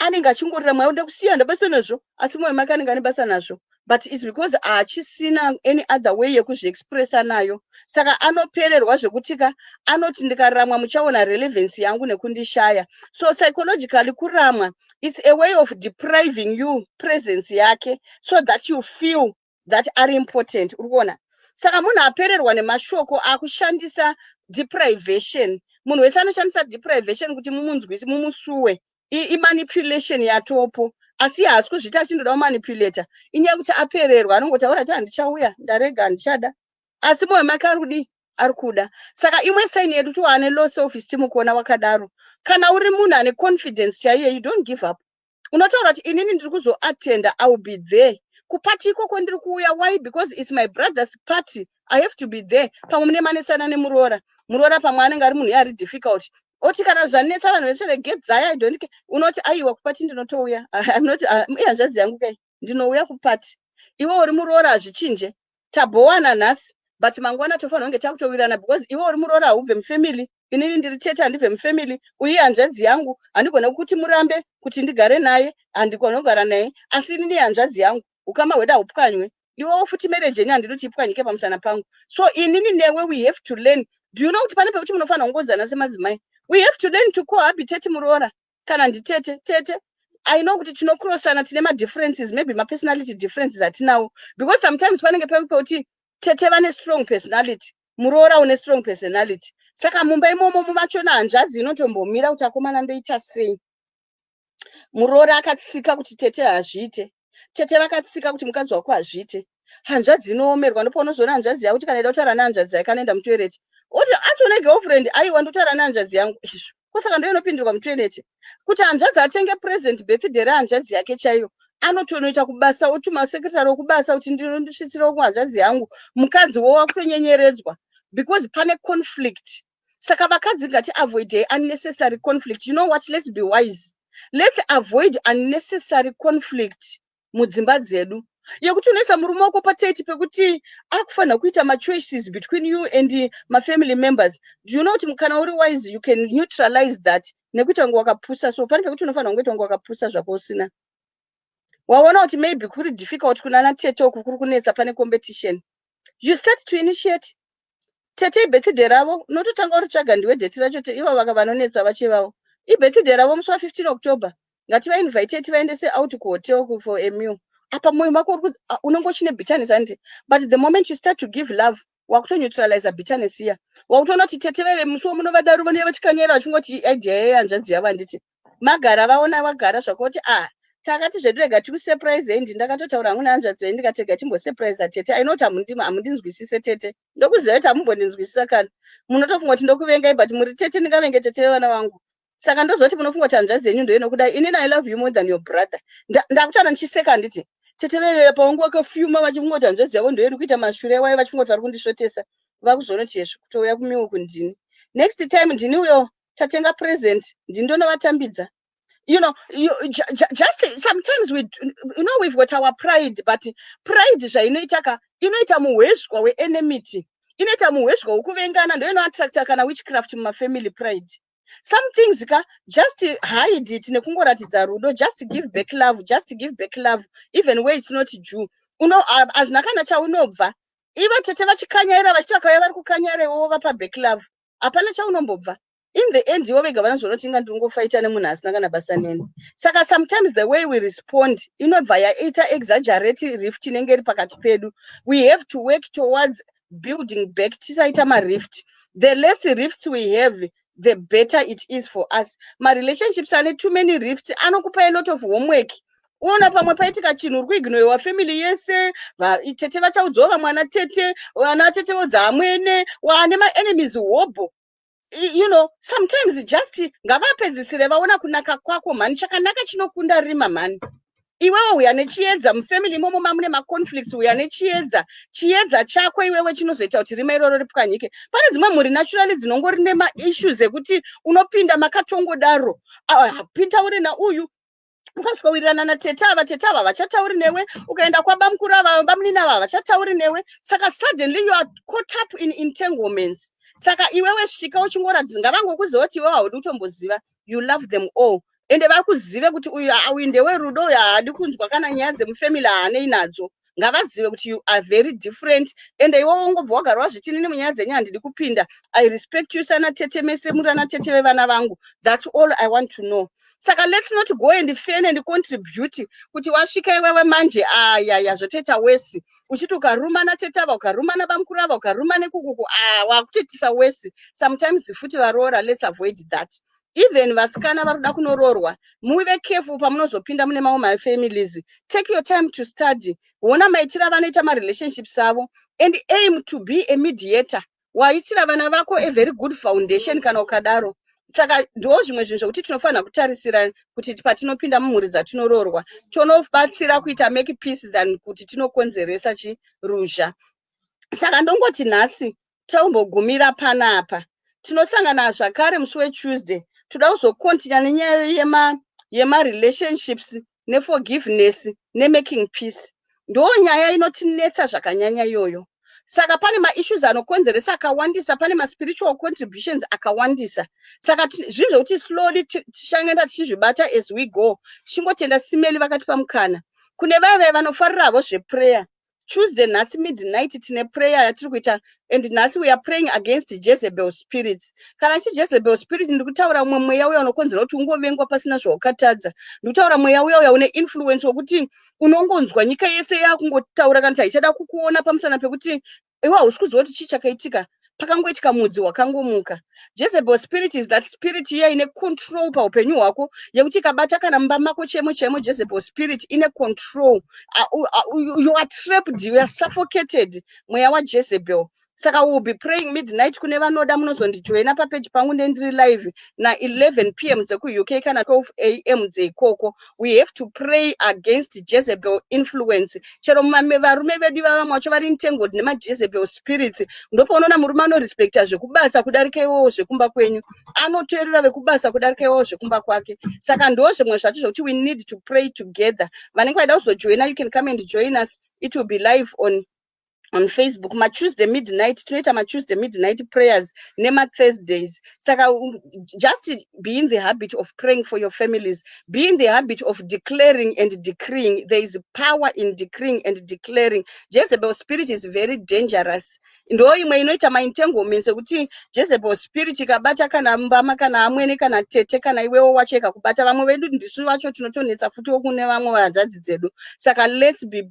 anenge achingoriramwa, "Ndekusiya, ndabasa nazvo," asi mwoyo make anenge ane basa nazvo, but it's because haachisina any other way yekuzviexpressa nayo. Saka anopererwa zvekutika anoti, "Ndikaramwa, muchaona relevance yangu nekundishaya." So psychologically, kuramwa, it's a way of depriving you presence yake so that you feel that are important. Uri kuona? Saka munhu apererwa nemashoko akushandisa deprivation. Munhu wese anoshandisa deprivation kuti mumunzwisi, mumusuwe, imanipulation yatopo. Asi haasi kuzviita achindoda kumanipulata, inyaya yekuti apererwa. Anongotaura ti, "Handichauya, ndarega, handichada," asi mwoyo make ari kudii? Ari kuda. Saka imwe sign yedu kuti wane low self esteem, kuona wakadaro. Kana uri munhu ane confidence chaiye, you don't give up. Unotaura kuti, "Inini ndiri kuzoatenda, I will be there kuparty ikoko, ndiri kuuya." Why? Because it's my brother's party, I have to be there. Pamwe mune manetsana nemuroora. Muroora pamwe anenge ari munhu ari difficult, oti kana zvanetsa vanhu vese, "Regedzai, I don't care." Unoti, "Aiwa, kuparty ndinotouya." I'm not ihanzvadzi yangu kai, ndinouya kuparty. Iwe uri muroora, hazvichinje. Tabhowana nhasi, but mangwana tofanira kunge takutowirirana, because iwe uri muroora, haubve mufamily. Inini ndiri tete, handibve mufamily. Uye hanzvadzi yangu, handigone kuti murambe kuti ndigare naye, handigone kugara naye, asi inini hanzvadzi yangu, ukama hwedu haupwanywe. Iwewo futi marriage yenyu handidi kuti ipwanyike pamusana pangu. So inini newe, we have to learn. Do you know kuti pane pekuti munofanira kungodzana semadzimai? We have to learn to cohabitate. Muroora kana nditete, tete, I know kuti tinokrosana, tine madifferences, maybe mapersonality differences atinawo, because sometimes panenge pekuti tete vane strong personality, muroora une strong personality. Saka mumba imomo mumachona hanzvadzi inotombomira kuti, "Akomana, ndoita sei?" Muroora akatsika kuti, "Tete, hazviite." Tete vakatsika kuti, "Mukadzi wako hazviite." Hanzvadzi inoomerwa. Ndopaunozoona hanzvadzi yako kuti kana ida kutaura nehanzvadzi yake, anoenda mutoireti, oti atone girlfriend, "Aiwa, ndotaura nehanzvadzi yangu." Izvo kosaka ndo inopindirwa mutoireti. Kuti hanzvadzi atenge present, birthday rehanzvadzi yake chaiyo, anotonoita kubasa, otuma secretary wokubasa kuti, "Ndinondisvitsirawo kuhanzvadzi yangu." Mukadzi wo wakutonyenyeredzwa because pane conflict. Saka vakadzi, ngati avoid unnecessary conflict. You know what, let's be wise, let's avoid unnecessary conflict mudzimba dzedu, yekuti unoisa murume wako pateti pekuti akufanira kuita machoices between you and mafamily members. Do you know kuti kana uri wise, you can neutralize that nekuita kunge wakapusa? So pane pekuti unofanira kungoita kunge wakapusa zvako usina. Waona kuti maybe kuri difficult kunana tete uku, kuri kunetsa, pane competition, you start to initiate. Tete, ibirthday ravo, unototanga uritsvaga ndiwe date racho. Ivo vaka vanonetsa vachivavo, ibirthday ravo musi wa15 October, ngativainvite, tivaendese out kuhotel for a meal. Apa mwoyo mako unenge uchine bitterness, handiti? But the moment you start to give love, wakutoneutraliza bitterness iya. Wakutoona kuti tete vaive musi wamunovadaro vanenge vachikanyera vachingoti idea yehanzvadzi yavo, handiti? Magara vaona vagara zvakoti, "Ah, takati zvedu rega tikusurprise." Ndi ndakatotaura hangu nehanzvadzi venyu, ndikati rega timbosurprise tete. Ainoti hamundinzwisise tete, ndokuziva kuti hamumbondinzwisisa. Kana munotofunga kuti ndokuvengai, but muri tete, ndingavenge tete vevana vangu? Saka ndozoti munofunga kuti hanzvadzi yenyu ndoinokudai. Inini I love you more than your brother. Ndakutaura ndichiseka, handiti? Tete veve pavangu vakafuma vachifunga kuti hanzvadzi yavo ndoiri kuita mashure waiva, vachifunga kuti vari kundisvotesa. Vakuzonoti yezvo kutouya kumiuku, ndini next time, ndini uyo tatenga present, ndini ndonovatambidza. You know you, just sometimes we you know we've got our pride, but pride zvainoita ka, inoita muhwezvwa weenemity, inoita muhwezvwa wekuvengana, ndo inoattracta kana witchcraft mumafamily, pride. Some things ka, just hide it nekungoratidza rudo. Just give back love, just give back love even where it's not due. Uno hazvina kana chaunobva. Ivo tete vachikanyaira vachiti vakauya vari kukanyaira, iwowo vapa back love, hapana chaunombobva. In the end, ivo vega vanozoona kuti inga ndinongofaita nemunhu asina kana basa neni. Saka sometimes the way we respond inobva yaita exaggerate rift inenge iri pakati pedu. We have to work towards building back, tisaita marift. The less rifts we have, the better it is for us. Marelationships ane too many rifts anokupa a lot of homework. Uona pamwe paitika chinhu, uri kuignorewa family yese. Tete vachaudzawo vamwana tete, vana tete vodza amwene, waane maenemies hobho. Sometimes just ngavapedzisire vaona kunaka kwako mhani. Chakanaka chinokunda rima mhani. Iwewe uya nechiedza mufamily imomo mamune maconflicts, uya nechiedza. Chiedza chako iwewe chinozoita kuti rima iroro ripwanyike. Pane dzimwe mhuri naturally dzinongori nemaissues ekuti unopinda makatongodaro. Pinda uri nauyu, ukasvika wirirana natete ava, tete ava vachatauri newe. Ukaenda kwabamukuru ava, bamunini ava vachatauri newe. Saka suddenly you are caught up in entanglements. Saka iwewe svika uchingoratidza, ngavangokuziva kuti iwewe haudi kutomboziva, you love them all, ende vakuzive kuti uyu, uyu ndewerudo, uyu haadi kunzwa kana nyaya dzemufamily, haanei nadzo. Ngavazive kuti you are very different. Ende iwewe ungobva wagara wazviti, "Nini munyaya dzenyu handidi kupinda. I respect you sana tete, mese muri ana tete vevana vangu. That's all I want to know." Saka let's not go and fan and contribute kuti wasvika iwewe manje, ayaya, zvotoita worse. Uchiti ukaruma natete ava, ukaruma nabamukuru ava, ukaruma nekukuku, a wakutoitisa worse. Sometimes futi varoora, let's avoid that. Even vasikana vari kuda kunoroorwa, muve careful pamunozopinda mune mamwe mafamilies. Take your time to study, ona maitiro avanoita marelationships avo, and aim to be a mediator. Waisira vana vako a very good foundation kana ukadaro. Saka ndo zvimwe zvinhu zvokuti tinofanira kutarisira kuti patinopinda mumhuri dzatinoroorwa, tonobatsira kuita make peace than kuti tinokonzeresa chiruzha. Saka ndongoti nhasi tombogumira panapa. Tinosangana zvakare musi weTuesday. Toda kuzocontinue nenyaya yemarelationships neforgiveness nemaking peace. Ndo nyaya inotinetsa zvakanyanya iyoyo. Saka pane maissues anokonzeresa akawandisa, pane maspiritual contributions akawandisa. Saka zvinhu zvokuti slowly tichangoenda tichizvibata as we go. Tichingotenda Simeli vakatipa mukana. Kune vaya vaya vanofariravo zveprayer, Tuesday nhasi midnight tine prayer yatiri kuita, and nhasi we are praying against Jezebel spirits. Kana chi Jezebel spirit, ndiri kutaura umwe mweya uya unokonzera kuti ungovengwa pasina zvawakatadza. Ndiri kutaura mweya uya uya une influence wekuti unongonzwa nyika yese yakungotaura kana kuti haichada kukuona pamusana pekuti iwe hausi kuziva kuti chii chakaitika. Pakangoitika mudzi wakangomuka. Jezebel spirit is that spirit iya ine control paupenyu hwako, yekuti ikabata kana mumba mako chemo chaimo, Jezebel spirit ine control. You are trapped, you are suffocated, mweya waJezebel. Saka we will be praying midnight. Kune vanoda, munozondijoina papeji pangu, ndendiri live na11 p.m. dzekuUK kana 12 a.m. dzeikoko. We have to pray against Jezebel influence. Chero varume vedu vavamwe vacho vari entangled nemaJezebel spirits. Ndopaunoona murume anorespekta zvekubasa kudarika iwowo zvekumba kwenyu, anoteerera vekubasa kudarika iwowo zvekumba kwake. Saka ndo zvimwe zvacho zvokuti we need to pray together. Vanenge vaida kuzojoina, you can come and join us. It will be live on Facebook maTuesday midnight. Tinoita maTuesday midnight prayers nemaThursdays. Saka just be in the habit of praying for your families. Be in the habit of declaring and decreeing. There is power in decreeing and declaring. Jezebel spirit is very dangerous. Ndo imwe inoita maentanglements ekuti Jezebel spirit ikabata kana mbama, kana amwene, kana tete, kana iwewo wacho ikakubata, vamwe vedu ndisu vacho tinotonetsa futiwo kune vamwe hanzvadzi dzedu. Saka let's be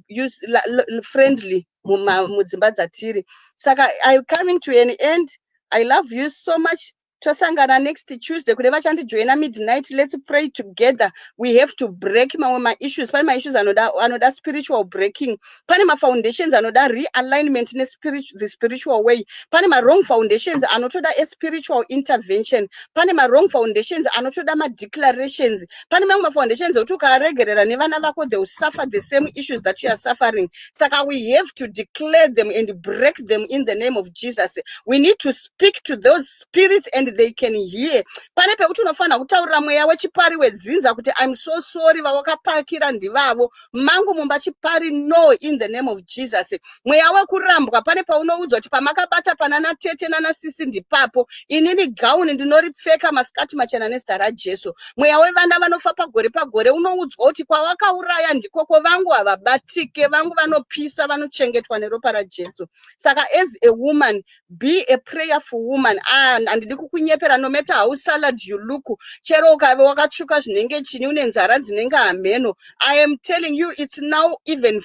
friendly mudzimba dzatiri. Saka I coming to an end. I love you so much. Tosangana next Tuesday. Kune vachandijoina midnight, let's pray together. We have to break mamwe maissues. Pane maissues anoda spiritual breaking. Pane mafoundations anoda realignment the spiritual way. Pane mawrong foundations anotoda a spiritual intervention. Pane mawrong foundations anotoda madeclarations. Pane mamwe mafoundations ekuti ukaregerera nevana vako, they will suffer the same issues that you are suffering. Saka we have to declare them and break them in the name of Jesus. We need to speak to those spirits and they can hear. Pane pekuti unofanira kutaurira mweya wechipari wedzinza kuti, "I'm so sorry, vawakapakira ndivavo mangu mumba chipari. No, in the name of Jesus." Mweya wekurambwa, pane paunoudzwa kuti pamakabata pana natete nanasisi ndipapo. Inini gauni ndinoripfeka masikati machena nezita raJesu. Mweya wevana vanofa pagore pagore, unoudzwa kuti kwawakauraya ndikoko. Vangu havabatike, vangu vanopisa, vanochengetwa neropa raJesu. Saka as a woman, be a prayerful woman. Ah, handidi kukunyepera. No matter how salad you look, chero ukave wakatsvuka zvinenge chini, une nzara dzinenge hamheno, I am telling you, it's now even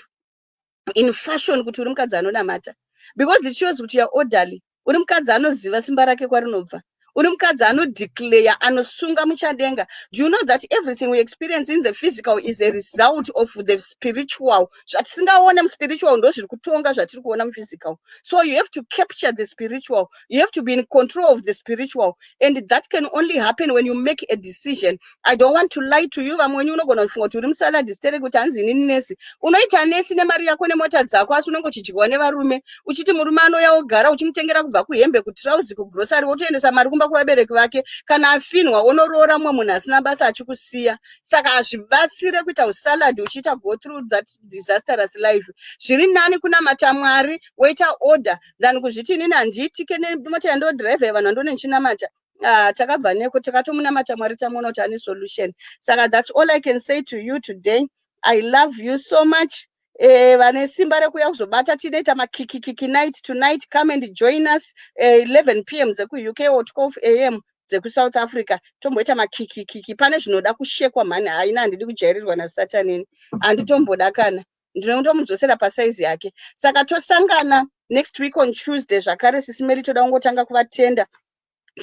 in fashion kuti uri mukadzi anonamata, because it shows kuti you are orderly. Uri mukadzi anoziva simba rake kwarinobva. Uri mukadzi anodeclare, anosunga muchadenga. Do you know that everything we experience in the physical is a result of the spiritual? Zvatisingaone muspiritual ndo zviri kutonga zvatiri kuona muphysical. So you have to capture the spiritual. You have to be in control of the spiritual, and that can only happen when you make a decision. I don't want to lie to you. Vamwe wenyu unogona kufunga kuti uri musaladi sterek, kuti hanzi inini nesi. Unoita nesi nemari yako nemota dzako, asi unenge uchidyiwa nevarume, uchiti murume anouya ogara, uchimutengera kubva kuhembe, kutrauzi, kugrosari, wotoendesa mari kumba kuvabereki vake. Kana afinhwa, onoroora mumwe munhu asina basa, achikusiya. Saka hazvibatsire kuita usaladi uchiita go through that disastrous life. Zviri nani kunamata Mwari, woita order, than kuzviti inini handiitike nemota yandodhiraivha, vanhu vandone ndichinamata. Ah, takabva neko, takatomunamata Mwari, tamuona kuti ane solution. Saka that's all I can say to you today. I love you so much. Vane simba rekuuya kuzobata, tinoita makikikiki night tonight. Come and join us, 11 p.m. dzekuUK or 12 a.m. dzekuSouth Africa. Tomboita makikikiki. Pane zvinoda kushekwa mhani. Haina, handidi kujairirwa nasatanini, handitomboda kana. Ndinotomudzosera pasaizi yake. Saka tosangana next week on Tuesday zvakare. Sisimeri, toda kungotanga kuvatenda.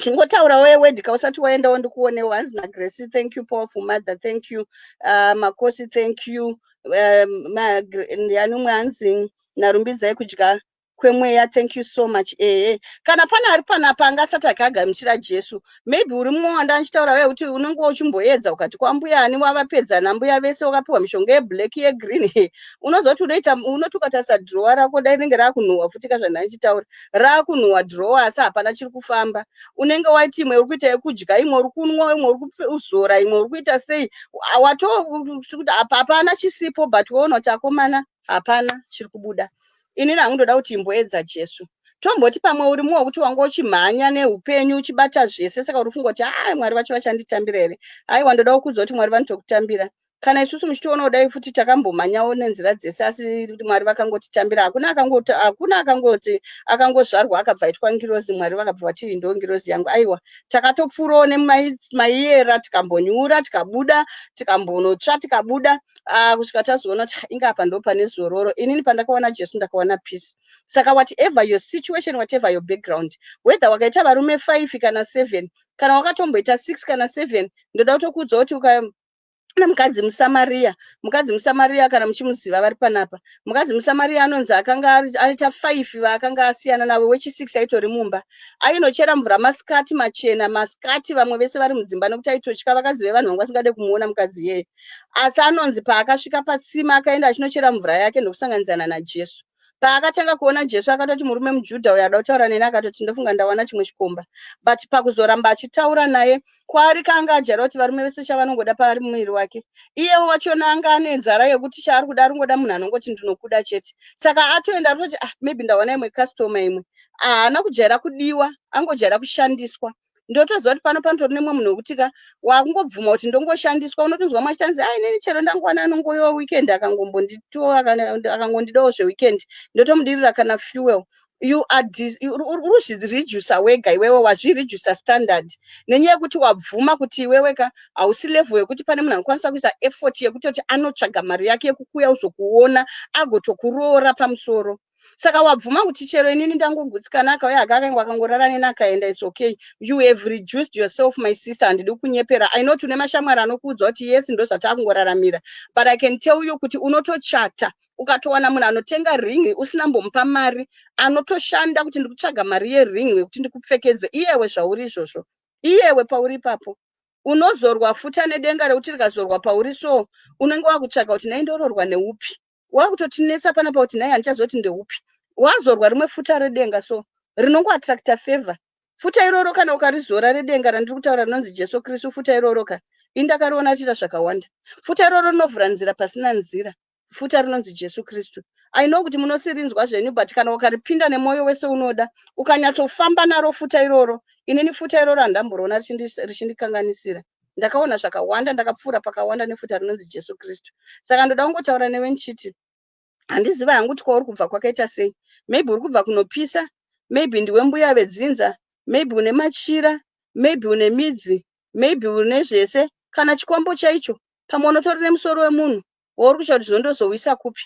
Chingotaurawo word kausati waendawo, ndikuonewo. Hanzi naGrace, "Thank you, powerful mother." Thank you. Makosi, thank you. Yani umwe hanzi narumbidzai, "Kudya kwemweya." Thank you so much. Ehe, kana pane ari panapa angasati akagamuchira Jesu, maybe uri mumwe wanda ndichitaura weye kuti unenge uchimboedza, ukati kwambuya ani, wavapedza nambuya vese, wakapiwa mishonga yeblack, yegreen, unozoti unoita, unoti ukatarisa drawer rako, dai rinenge raakunhuhwa futi kazvandandichitaura, raakunhuhwa drawer, asi hapana chiri kufamba. Unenge waiti imwe uri kuita yekudya, imwe uri kunwa, imwe uri kuzora, imwe uri kuita sei, wato kuti apa hapana chisipo, but woona kuti akomana, hapana chiri kubuda. Inini hangu ndoda kuti imboedza Jesu. Tomboti pamwe uri mumwe wekuti wanga uchimhanya neupenyu, uchibata zvese, saka uri kufunga kuti, "Ai, Mwari vacho vachanditambira here?" Aiwa, ndoda kukuudza kuti Mwari vanotokutambira. Kana isusu muchitiona kudai futi, takambomhanyawo nenzira dzese, asi Mwari vakangotitambira. Hakuna akangoti akangozvarwa akabva aitwa ngirozi, Mwari vakabva vati, "Ndo ngirozi yangu." Aiwa, takatopfuurawo nemaiyera, tikambonyura, tikabuda, tikambonotsva, tikabuda, kusvika tazoona kuti inga apa ndo pane zororo. Inini pandakawana Jesu, ndakawana peace. Saka whatever your situation, whatever your background, whether wakaita varume 5 kana 7, kana wakatomboita 6 kana 7, ndoda kutokuudza kuti uka mukadzi muSamariya, mukadzi muSamariya, kana muchimuziva vari panapa, mukadzi muSamariya anonzi akanga aita 5 vaakanga asiyana navo, wechi6 aitori mumba, ainochera mvura masikati machena, masikati vamwe vese vari mudzimba, nekuti aitotya vakadzi vevanhu vanga vasingade kumuona mukadzi iyeye. Asi anonzi paakasvika patsima, akaenda achinochera mvura yake, ndokusanganidzana naJesu. Paakatanga kuona Jesu, akatoti, "Murume muJudha uyo ada kutaura neni." Akatoti, "Ndofunga ndawana chimwe chikomba." But pakuzoramba achitaura naye, kwaari kaanga ajaira kuti varume vese chavanongoda paari muviri wake. Iyewo wachona anga ane nzara yekuti chaari kuda, ari ngoda munhu anongoti, "Ndinokuda" chete. Saka atoenda atoti, "Ah, maybe ndawana imwe customer imwe." Haana kujaira kudiwa, angojaira kushandiswa. Ndotoziva kuti pano panotori nemumwe munhu wekuti ka wakungobvuma kuti ndongoshandiswa. Unotonzwa mwachichanzi, "Ai, nini chero ndangowana anongoyiwa weekend, akangondidawo zveweekend, ndotomudirira kana fuel." You are uri kuzviredusa wega iwewe, wazviredusa standard nenyaya yekuti wabvuma kuti iwewe ka hausi level yekuti pane munhu anokwanisa kuisa effort yekutoti anotsvaga mari yake yekukuya uzokuona agotokuroora pamusoro. Saka wabvuma kuti chero inini ndangogutsikana, akauya hake, akaingwa, akangorara neni, akaenda, it's okay. You have reduced yourself, my sister. Handidi kunyepera. I know tune mashamwari anokuudza kuti, "Yes, ndo zvatakungoraramira," but I can tell you kuti unotochata, ukatowana munhu anotenga ring usina mbomupa mari, anotoshanda kuti ndikutsvaga mari yering yekuti ndikupfekedze. Iyewe zvauri izvozvo, iyewe pauri ipapo, unozorwa futa nedenga rekuti rikazorwa pauri, so unenge wakutsvaga kuti, "Nhai, ndororwa neupi?" Wakutotinetsa panapa kuti, "Nhai, handichazoti ndeupi." Wazorwa rimwe futa redenga, so rinongoattracta favor. Futa iroro kana ukarizora, redenga randiri kutaura rinonzi Jesu Kristu, futa iroro ka, ini ndakariona richiita zvakawanda. Futa iroro rinovhura nzira pasina nzira. Futa rinonzi Jesu Kristu, I know kuti munosirinzwa zvenyu, but kana ukaripinda nemwoyo wese unoda, ukanyatsofamba naro futa iroro, inini futa iroro handamboriona richindikanganisira. Ndakaona zvakawanda, ndakapfuura pakawanda nefuta rinonzi Jesu Kristu. Saka ndoda kungotaura newe ndichiti, handiziva hangu kuti kwauri kubva kwakaita sei. Maybe uri kubva kunopisa, maybe ndiwe mbuya vedzinza, maybe une machira, maybe une midzi, maybe une zvese, kana chikwambo chaicho. Pamwe unotori nemusoro wemunhu wauri kusha kuti zvondozowisa kupi.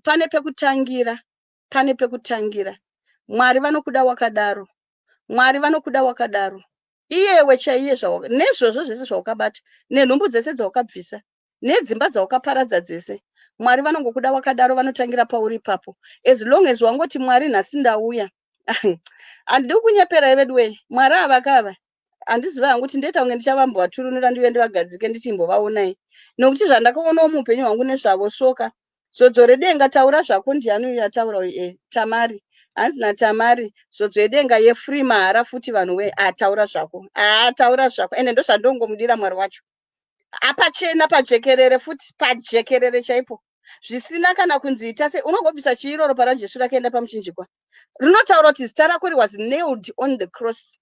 Pane pekutangira, pane pekutangira. Mwari vanokuda wakadaro, Mwari vanokuda wakadaro. Iyewe chaiye, nezvozvo zvese zvawakabata, nenhumbu dzese dzawakabvisa, nedzimba dzawakaparadza dzese, Mwari vanongokuda wakadaro. Vanotangira pauri ipapo, as long as wangoti, "Mwari, nhasi ndauya." Handidi kunyeperai vedu wei, Mwari avakava handiziva hangu kuti ndoita kunge ndichavambovaturunura, ndiuye ndivagadzike, ndichimbovaonai, nokuti zvandakaonawo muupenyu hwangu nezvavo soka. Zodzo redenga, taura zvako. Ndiani uyu ataura uyu? Tamari, hanzi naTamari, zodzo yedenga yefree, mahara futi. Vanhu we, ataura zvako, ataura zvako. Ende ndozvandongomudira Mwari wacho, apachena, pajekerere futi, pajekerere chaipo, zvisina kana kunzi ita sei. Unongobvisa chiiroro para Jesu rakaenda pamuchinjikwa, rinotaura kuti zita rako was nailed on the cross.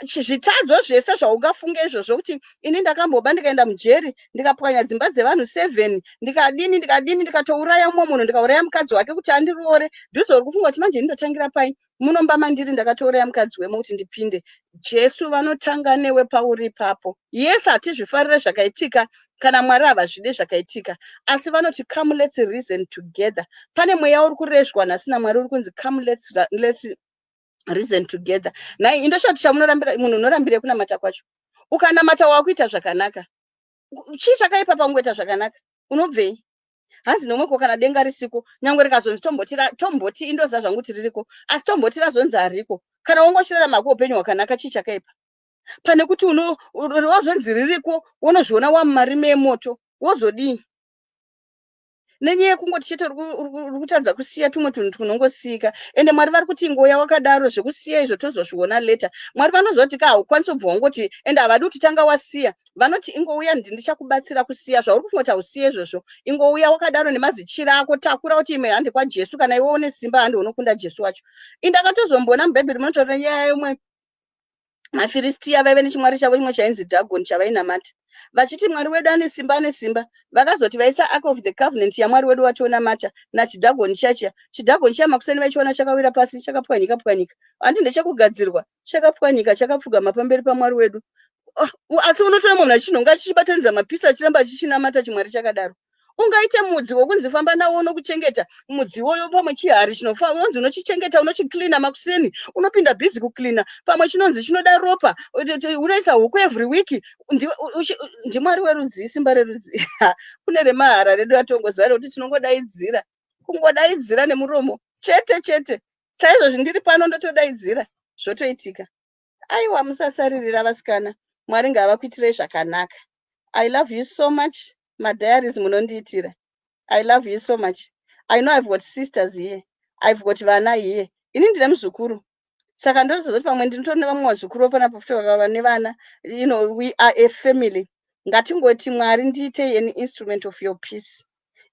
Zvitadzo zvese zvaungafunge izvozvo kuti ini ndakamboba, ndikaenda mujeri, ndikapwanya dzimba dzevanhu 7, ndikadini, ndikadini, ndikatouraya mumwe munhu, ndikauraya mukadzi wake kuti andiroore. Ndizvo uri kufunga kuti manje ndinotangira pai? Munomba mandiri ndakatouraya mukadzi wemo kuti ndipinde. Jesu vanotanga newe pauri ipapo. Yes, hatizvifarire zvakaitika, kana Mwari havazvide zvakaitika, asi vanoti, "Come, let's reason together." Pane mweya uri kurezvwa nhasi naMwari, uri kunzi, "Come, let's reason together." Nhai, indoshati chamunorambira munhu, unorambire kunamata kwacho. Ukanamata wakuita zvakanaka, chii chakaipa pakungoita zvakanaka? Unobvei? Hanzi nomweko, kana denga risiko, nyange rikazonzi tomboti indoziva zvangu kuti ririko, asi tomboti razonzi hariko, kana wangochirarama upenyu hwakanaka, chii chakaipa pane kuti wazonzi ririko, wonozviona wamumarimi emoto, wozodii? Nenyaya yekungoti chete uri kutadza kusiya tumwe tunhu tunongosiyika. Ende Mwari vari kuti ngoya wakadaro, zvekusiya izvo tozozviona later. Mwari vanozoti ka haukwanisi kubva wangoti, ende havadi kuti tanga wasiya. Vanoti ingouya, ndichakubatsira kusiya zvauri kufunga kuti hausiye izvozvo. Ingouya wakadaro nemazichira ako, takura kuti imwe hande kwaJesu. Kana iwe une simba, hande unokunda Jesu wacho. Indakatozombona muBhaibheri munotaura nyaya yomwe maFiristiya vaive nechimwari chavo chimwe chainzi Dhagon, chavainamata vachiti Mwari wedu ane simba, ane simba. Vakazoti vaisa Ark of the Covenant yaMwari wedu wationamata nachidhagoni chachiya. Chidhagoni chiya makuseni vaichiona chakawira pasi, chakapwanyika pwanyika. Handi ndechekugadzirwa, chakapwanyika, chakapfugama pamberi paMwari wedu. Ah, asi unotora munhu achinhonga, achichibatanidza mapisi, achiramba achichinamata chimwari chakadaro. Ungaite mudzi wokunzi famba nawo, unokuchengeta mudzi iwoyo. Pamwe chihari chinofa, unonzi unochichengeta, unochiklina makuseni, unopinda busy kuklina. Pamwe chinonzi chinoda ropa, unoisa huku every week. NdiMwari werudzi, simba rerudzi? Kune remahara redu atongoziva rekuti tinongodaidzira, kungodaidzira nemuromo chete chete. Saizvozvi ndiri pano, ndotodaidzira, zvotoitika. Aiwa, musasaririra vasikana. Mwari ngavakuitirei zvakanaka. I love you so much. Madiaries munondiitira. I love you so much. I know I've got sisters here, I've got vana here. Ini ndine muzukuru, saka ndozozoti pamwe ndinotori nevamwe vazukuru panapa futi vakava nevana. We are a family. Ngatingoti, "Mwari, ndiitei an instrument of your peace."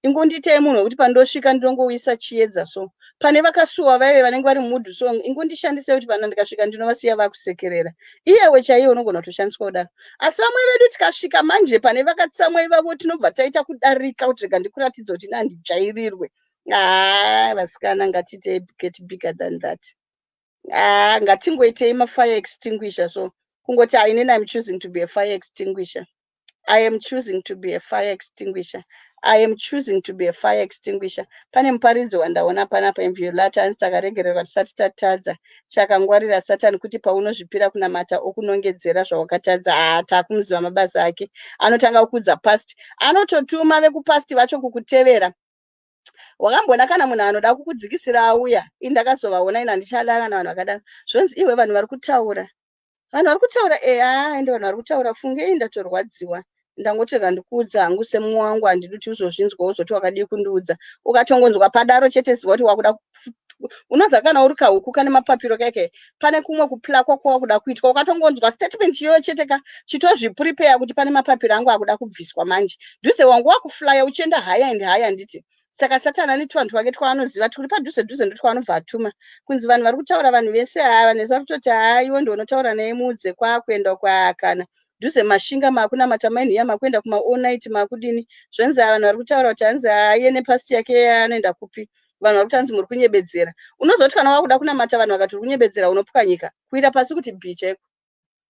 Ingondiitei munhu wekuti pandosvika ndinongouyisa chiedza. So pane vakasuwa vaive vanenge vari mudhu, so ingondishandisei kuti pana ndikasvika ndinovasiya vakusekerera. Iyewe chaiye unogona kutoshandiswa kudaro. Asi vamwe vedu tikasvika manje pane vakatsamwa ivavo, tinobva taita kudarika kuti rega ndikuratidza kuti ina handijairirwe. Haa, vasikana, ngatitei get bigger than that. Haa, ngatingoitei mafire extinguisher. So kungoti inini I'm choosing to be a fire extinguisher. I am choosing to be a fire extinguisher. I am choosing to be a fire extinguisher. Pane muparidzi wandaona panapa, Inviolata, anzi takaregererwa tisati tatadza. Chakangwarira Satani kuti paunozvipira kunamata, okunongedzera zvawakatadza. Haa, taakumuziva mabasa ake. Anotanga kukudza past, anototuma vekupast vacho kukutevera. Wakambona kana munhu anoda kukudzikisira auya? Indakazovaona ino, handichada kana vanhu vakadaro. Zvonzi iwe, vanhu vari kutaura, vanhu vari kutaura. Eya, ende vanhu vari kutaura, fungei ndatorwadziwa. Ndangoti ndikuudza hangu semumwe wangu, handidi kuti uzozvinzwa uzoti wakadii kundiudza. Ukatongonzwa padaro chete, ziva kuti wakuda, unoziva kana uri kahuku kane mapapiro keke, pane kumwe kuplakwa kwawakuda kuitwa. Ukatongonzwa statement iyoyo chete ka, chitozviprepare kuti pane mapapiro angu akuda kubviswa manje. Dhuze wangu wakuflya uchienda higher and higher, handiti? Saka Satani ane tuvanhu twake twaanoziva turi padhuze dhuze, ndotwaanobva atuma kunzi vanhu vari kutaura, vanhu vese. Haa, vanhu vese vari kutoti haa, iwe ndounotaura naye, muudze kwaakuenda kwaakana dhuze mashinga, maakunamata mainhiya, makuenda kuma all night, maakudini. Zvanzi vanhu vari kutaura kuti hanzi haiye nepast yake anoenda kupi. Vanhu vari kuti hanzi muri kunyebedzera. Unozoti kana wakuda kunamata, vanhu vakati uri kunyebedzera, unopwanyika kuira pasi kuti bhi chaiko,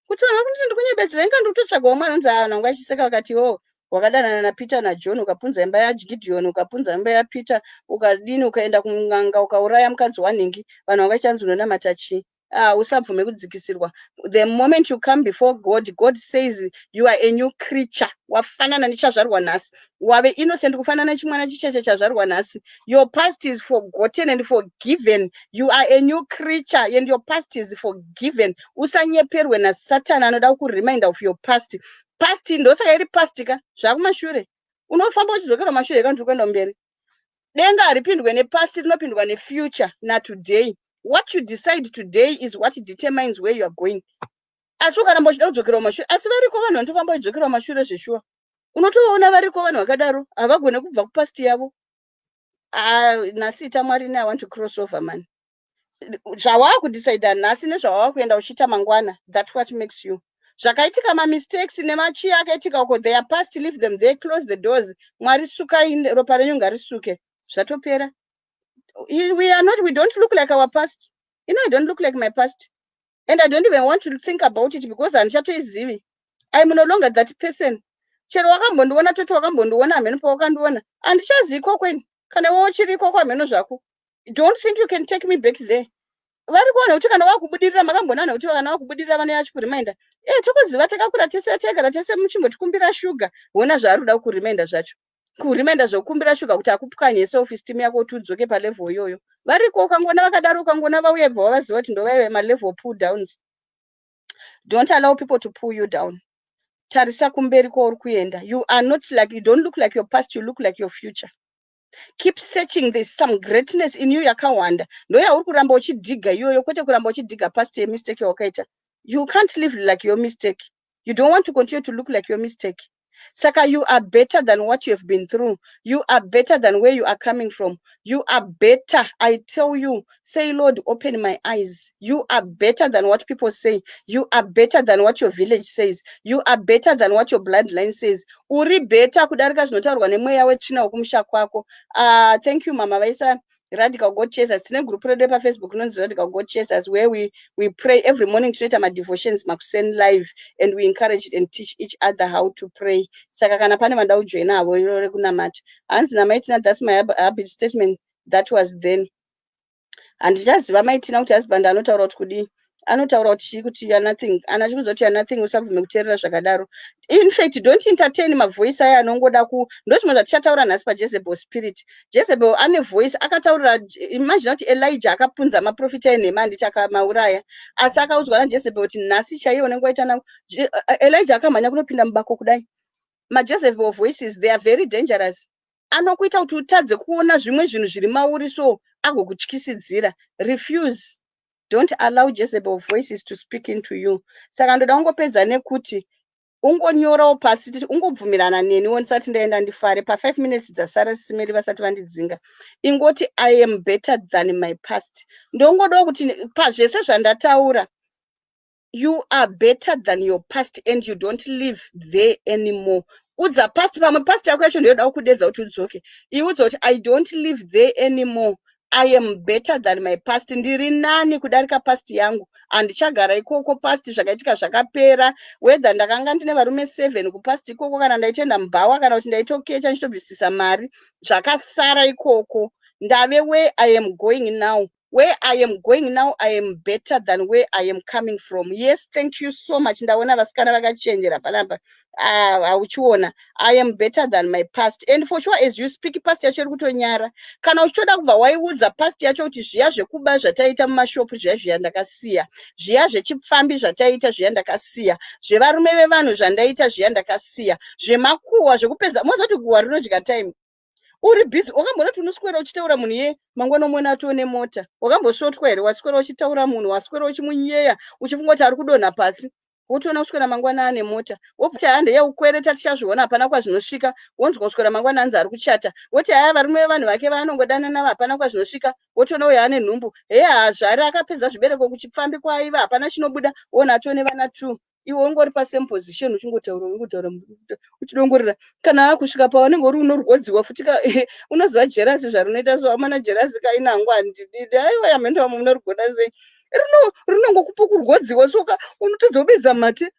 kuti vanhu vari kunditi ndikunyebedzera, inga ndikutotsvagawo mwana. Unzi vanhu vanga vachiseka vakati o wakadanana naPeter naJohn, ukapunza imba yaGideon, ukapunza imba yaPeter, ukadini, ukaenda kun'anga, ukauraya mukadzi wanhingi. Vanhu vanga vachanzi unonamata chii? Ah, usabvume kudzikisirwa. The moment you come before God, God says you are a new creature. Wafanana nechazvarwa nhasi, wave innocent kufanana nechimwana chicheche chazvarwa nhasi. Your past is forgotten and forgiven. You are a new creature and your past is forgiven. Usanyeperwe naSatani anoda kuremind of your past. Past ndosaka iri past ka, zvakumashure. Unofamba uchidzokera kumashure kana uri kuenda mberi. Denga haripindwe nepast, rinopindwa nefuture natoday. What you decide today is what determines where you are going. Asi ukaramba uchida kudzokera kumashure, asi variko vanhu vanotofamba vachidzokera kumashure zveshuwa. Unotovaona variko vanhu vakadaro, havagone kubva kupast yavo. Ah, nhasi ita Mwari ne I want to cross over, man. Zvawakudecida nhasi nezvawava kuenda uchiita mangwana, that what makes you. Zvakaitika, mamistakes nemachii akaitika uko, they are past. Leave them there, close the doors. Mwari sukai, ropa renyu ngarisuke, zvatopera. We are not, we don't look like our past. I don't look like my past and I don't even want to think about it because handichatoizivi. I'm no longer that person. Chero wakambondiona, toti wakambondiona, hameno pawakandiona, handichazivi kwakweni. Kana iwe uchiriko kwamheno zvako, don't think you can take me back there. Vari kuona kuti kana wakubudirira, makambonana kuti kana wakubudirira vanouya vachikurimainda e tokuziva, takakura tese, taigara tese, muchimbotikumbira shuga. Hona zvaari kuda kukurimainda zvacho, kurimainda zvokukumbira shuga kuti akupwanye self esteem yako kuti udzoke palevel iyoyo. Variko, ukangoona vakadaro, ukangoona vauya, bva wavaziva kuti ndovaive malevel pull downs. Don't allow people to pull you down. Tarisa kumberi kwauri kuenda. You are not like, you don't look like your past, you look like your future. Keep searching. There's some greatness in you yakawanda, ndo yauri kuramba uchidhiga iyoyo, kwete kuramba uchidhiga past yemistake yawakaita. You can't live like your mistake. You don't want to continue to look like your mistake. Saka you are better than what you have been through. You are better than where you are coming from. You are better, I tell you. Say, "Lord, open my eyes." You are better than what people say. You are better than what your village says. You are better than what your bloodline says. Uri better kudarika zvinotaurwa nemweya wetsvina wekumusha kwako. Thank you, mama vaisa Radical God Chasers. Tine group redu paFacebook inonzi Radical God Chasers, where we pray every morning. Tinoita madevotions makuseni live, and we encourage and teach each other how to pray. Saka kana pane vanoda kujoina havo, iro rekunamata. Hanzi namaitina, "That's my habit statement. That was then." Handichaziva, maitina, kuti husband anotaura kuti kudii, anotaura kuti chii, kuti you nothing. Ana achikuudza kuti you nothing, usabvume kuteerera zvakadaro. In fact, don't entertain mavoice aya anongoda ku. Ndo zvimwe zvatichataura nhasi paJezebel spirit. Jezebel ane voice akataurira. Imagine kuti Elijah akapunza maprofita enhema, handiti? Akamauraya, asi akaudzwa naJezebel kuti nhasi chaiye unenge waita na Elijah akamhanya kunopinda mubako. Kudai maJezebel voices, they are very dangerous. Anokuita kuti utadze kuona zvimwe zvinhu zviri mauri, so agokutyisidzira. Refuse. Don't allow Jezebel voices to speak into you. Saka ndoda kungopedza nekuti ungonyorawo pasi, titi ungobvumirana neniwo ndisati ndaenda, ndifare pa5 minutes dzasara sisimeri vasati vandidzinga. Ingoti, "I am better than my past." Ndongodawo kuti pazvese zvandataura, you are better than your past and you don't live there anymore. Udza past, pamwe past yako yacho ndoyoda kukudedza kuti udzoke. Iudza kuti, "I don't live there anymore. I am better than my past. Ndiri nani kudarika past yangu. Handichagara ikoko. Past zvakaitika zvakapera. Whether ndakanga ndine varume 7 kupast ikoko, kana ndaitoenda mubhawa, kana kuti ndaitokecha ndichitobvisisa mari, zvakasara ikoko. Ndave where I am going now. Where I am going now, I am better than where I am coming from." Yes, thank you so much. Ndaona vasikana vakachenjera panapa. Hauchiona, I am better than my past. And for sure, as you speak, past yacho iri kutonyara. Kana uchitoda kubva waiudza past yacho kuti zviya zvekuba zvataita mumashopu zviya zviya ndakasiya, zviya zvechipfambi zvataita zviya ndakasiya, zvevarume vevanhu zvandaita zviya ndakasiya, zvemakuhwa zvekupedza. Moza kuti guhwa rinodya time uri busy. Wakambona kuti unoswera uchitaura munhu iye, mangwana umwe atoo nemota? Wakambosvotwa here? Waswera uchitaura munhu, waswera uchimunyeya, uchifunga kuti ari kudonha pasi, wotoona kuswera mangwana ane mota. Wobva hande yeukwereta, tichazviona, hapana kwazvinosvika. Wonzwa kuswera mangwana anzi ari kuchata. Woti haya, varume vevanhu vake vaanongodana navo, hapana kwazvinosvika. Wotoona uyo ane nhumbu. Heye, hazvari, akapedza zvibereko kuchipfambi kwaaiva, hapana chinobuda. Woona atone vana two. Iwe ungori pasame position, uchingotaura, ungotaura, uchidongorera. Kana akusvika paunenge uri, unorwadziwa futi. Unoziva jealousy zvarinoita. So amana, jealousy kainangu handididi. Aiwa, yamhendo vamwe munorigona sei? Rinongokupa kurwadziwa. Soka unotadza kubedza mate.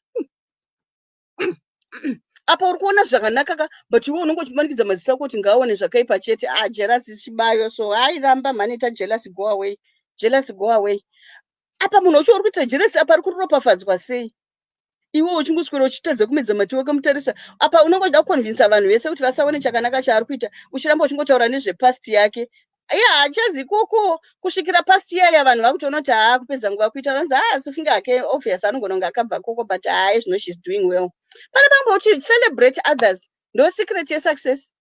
Apa uri kuona zvakanaka ka, but iwe unonge uchimanikidza maziso ako kuti ngaaone zvakaipa chete. Ah, jealousy chibayo. So hairamba mhaneta. Jealousy, go away. Jealousy, go away. Apa munhu wacho uri kuita jealousy, apa ari kuropafadzwa sei? Iwe uchingoswera uchitadza kumedza mate wakamutarisa. Apa unonge uchida kuconvinsa vanhu vese kuti vasaone chakanaka chaari kuita, uchiramba uchingotaura nezvepast yake. Iye haachazi ikoko kusvikira past iyaya vanhu vakutoona kuti haa, kupedza nguva kuita vanzi haa, asifinga hake, obvious anogona kunge akabva koko, but hayi, zvino she's doing well. Pane pamwe kuti celebrate others, ndo secret yesuccess.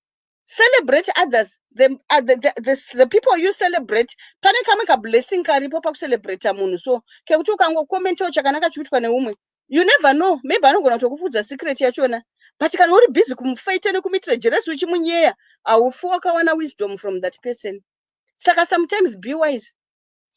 Celebrate others. The people you celebrate, pane kamwe kablessing karipo pakucelebrata munhu. So kekuti ukangokomentawo chakanaka chikuitwa neumwe, you never know, maybe anogona kutokupudza secret yachona. But kana uri busy kumufaita nekumuitira jealousy, uchimunyeya, haufi wakawana wisdom from that person. Saka sometimes be wise.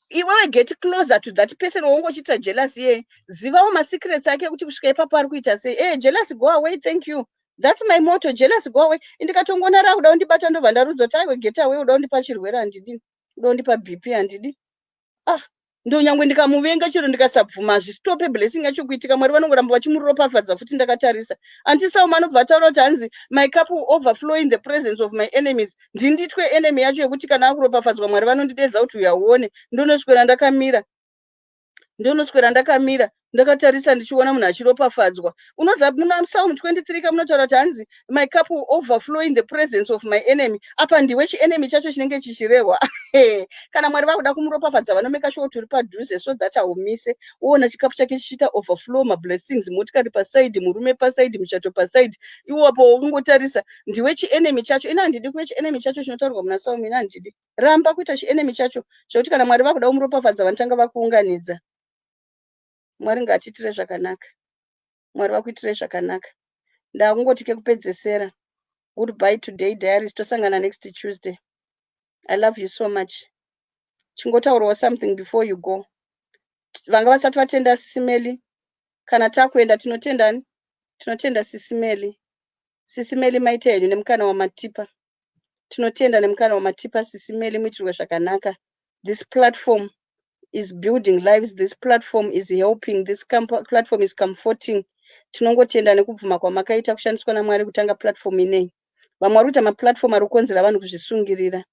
Iwewe get closer to that person waunge uchiitira jealous iyeye. Zivawo masecrets ake ekuti kusvika ipapo ari kuita sei. Jealousy, go away. Thank you. That's my motto: jealousy, go away. Indikatongona rakuda kundibata, ndobva ndarudzwa kuti aiwe, get away. Uda kundipa chirwere, handidi. Uda kundipa BP, handidi. Ah, ndonyangwe ndikamuvenga chero ndikasabvuma, hazvistope blessing yacho kuitika. Mwari vanongoramba vachimuropafadza futi ndakatarisa. Antisauma anobva ataura kuti hanzi, "My cup will overflow in the presence of my enemies." Ndinditwe enemy yacho yekuti kana akuropafadzwa, Mwari vanondidedza kuti uyauone. Ndonoswera ndakamira, ndonoswera ndakamira. Ndakatarisa ndichiona munhu achiropafadzwa. Unoziva muna Psalm 23 kamunotaura kuti hanzi, "My cup will overflow in the presence of my enemy." Apa ndiwe chienemy chacho chinenge chichirehwa. Kana Mwari vakuda kumuropafadza, vanomeka sure kuti uri padhuze so that haumise. Uona chikapu chake chichiita overflow mablessings, motikari paside, murume paside, muchato paside, iwopo ungotarisa ndiwe chienemy chacho. Ina handidi kuve chienemy chacho chinotaurwa muna Psalm. Ina handidi. Ramba kuita chienemy chacho zvekuti kana Mwari vakuda kumuropafadza, vanotanga vakuunganidza. Mwari ngatiitire zvakanaka. Mwari vakuitire zvakanaka. Ndakungoti kekupedzesera, goodbye today, diaries. Tosangana next Tuesday. I love you so much. Chingotaurawo something before you go. Vanga vasati vatenda Sisi Meli, kana takuenda, tinotendani? Tinotenda Sisi Meli. Sisi Meli, maita henyu nemukana wamatipa. Tinotenda nemukana wamatipa, Sisi Meli. Muitirwe zvakanaka. This platform is building lives. This platform is helping. This platform is comforting. Tinongotenda nekubvuma kwamakaita kushandiswa naMwari kutanga platform inei. Vamwe vari kuita maplatform ari kukonzera vanhu kuzvisungirira,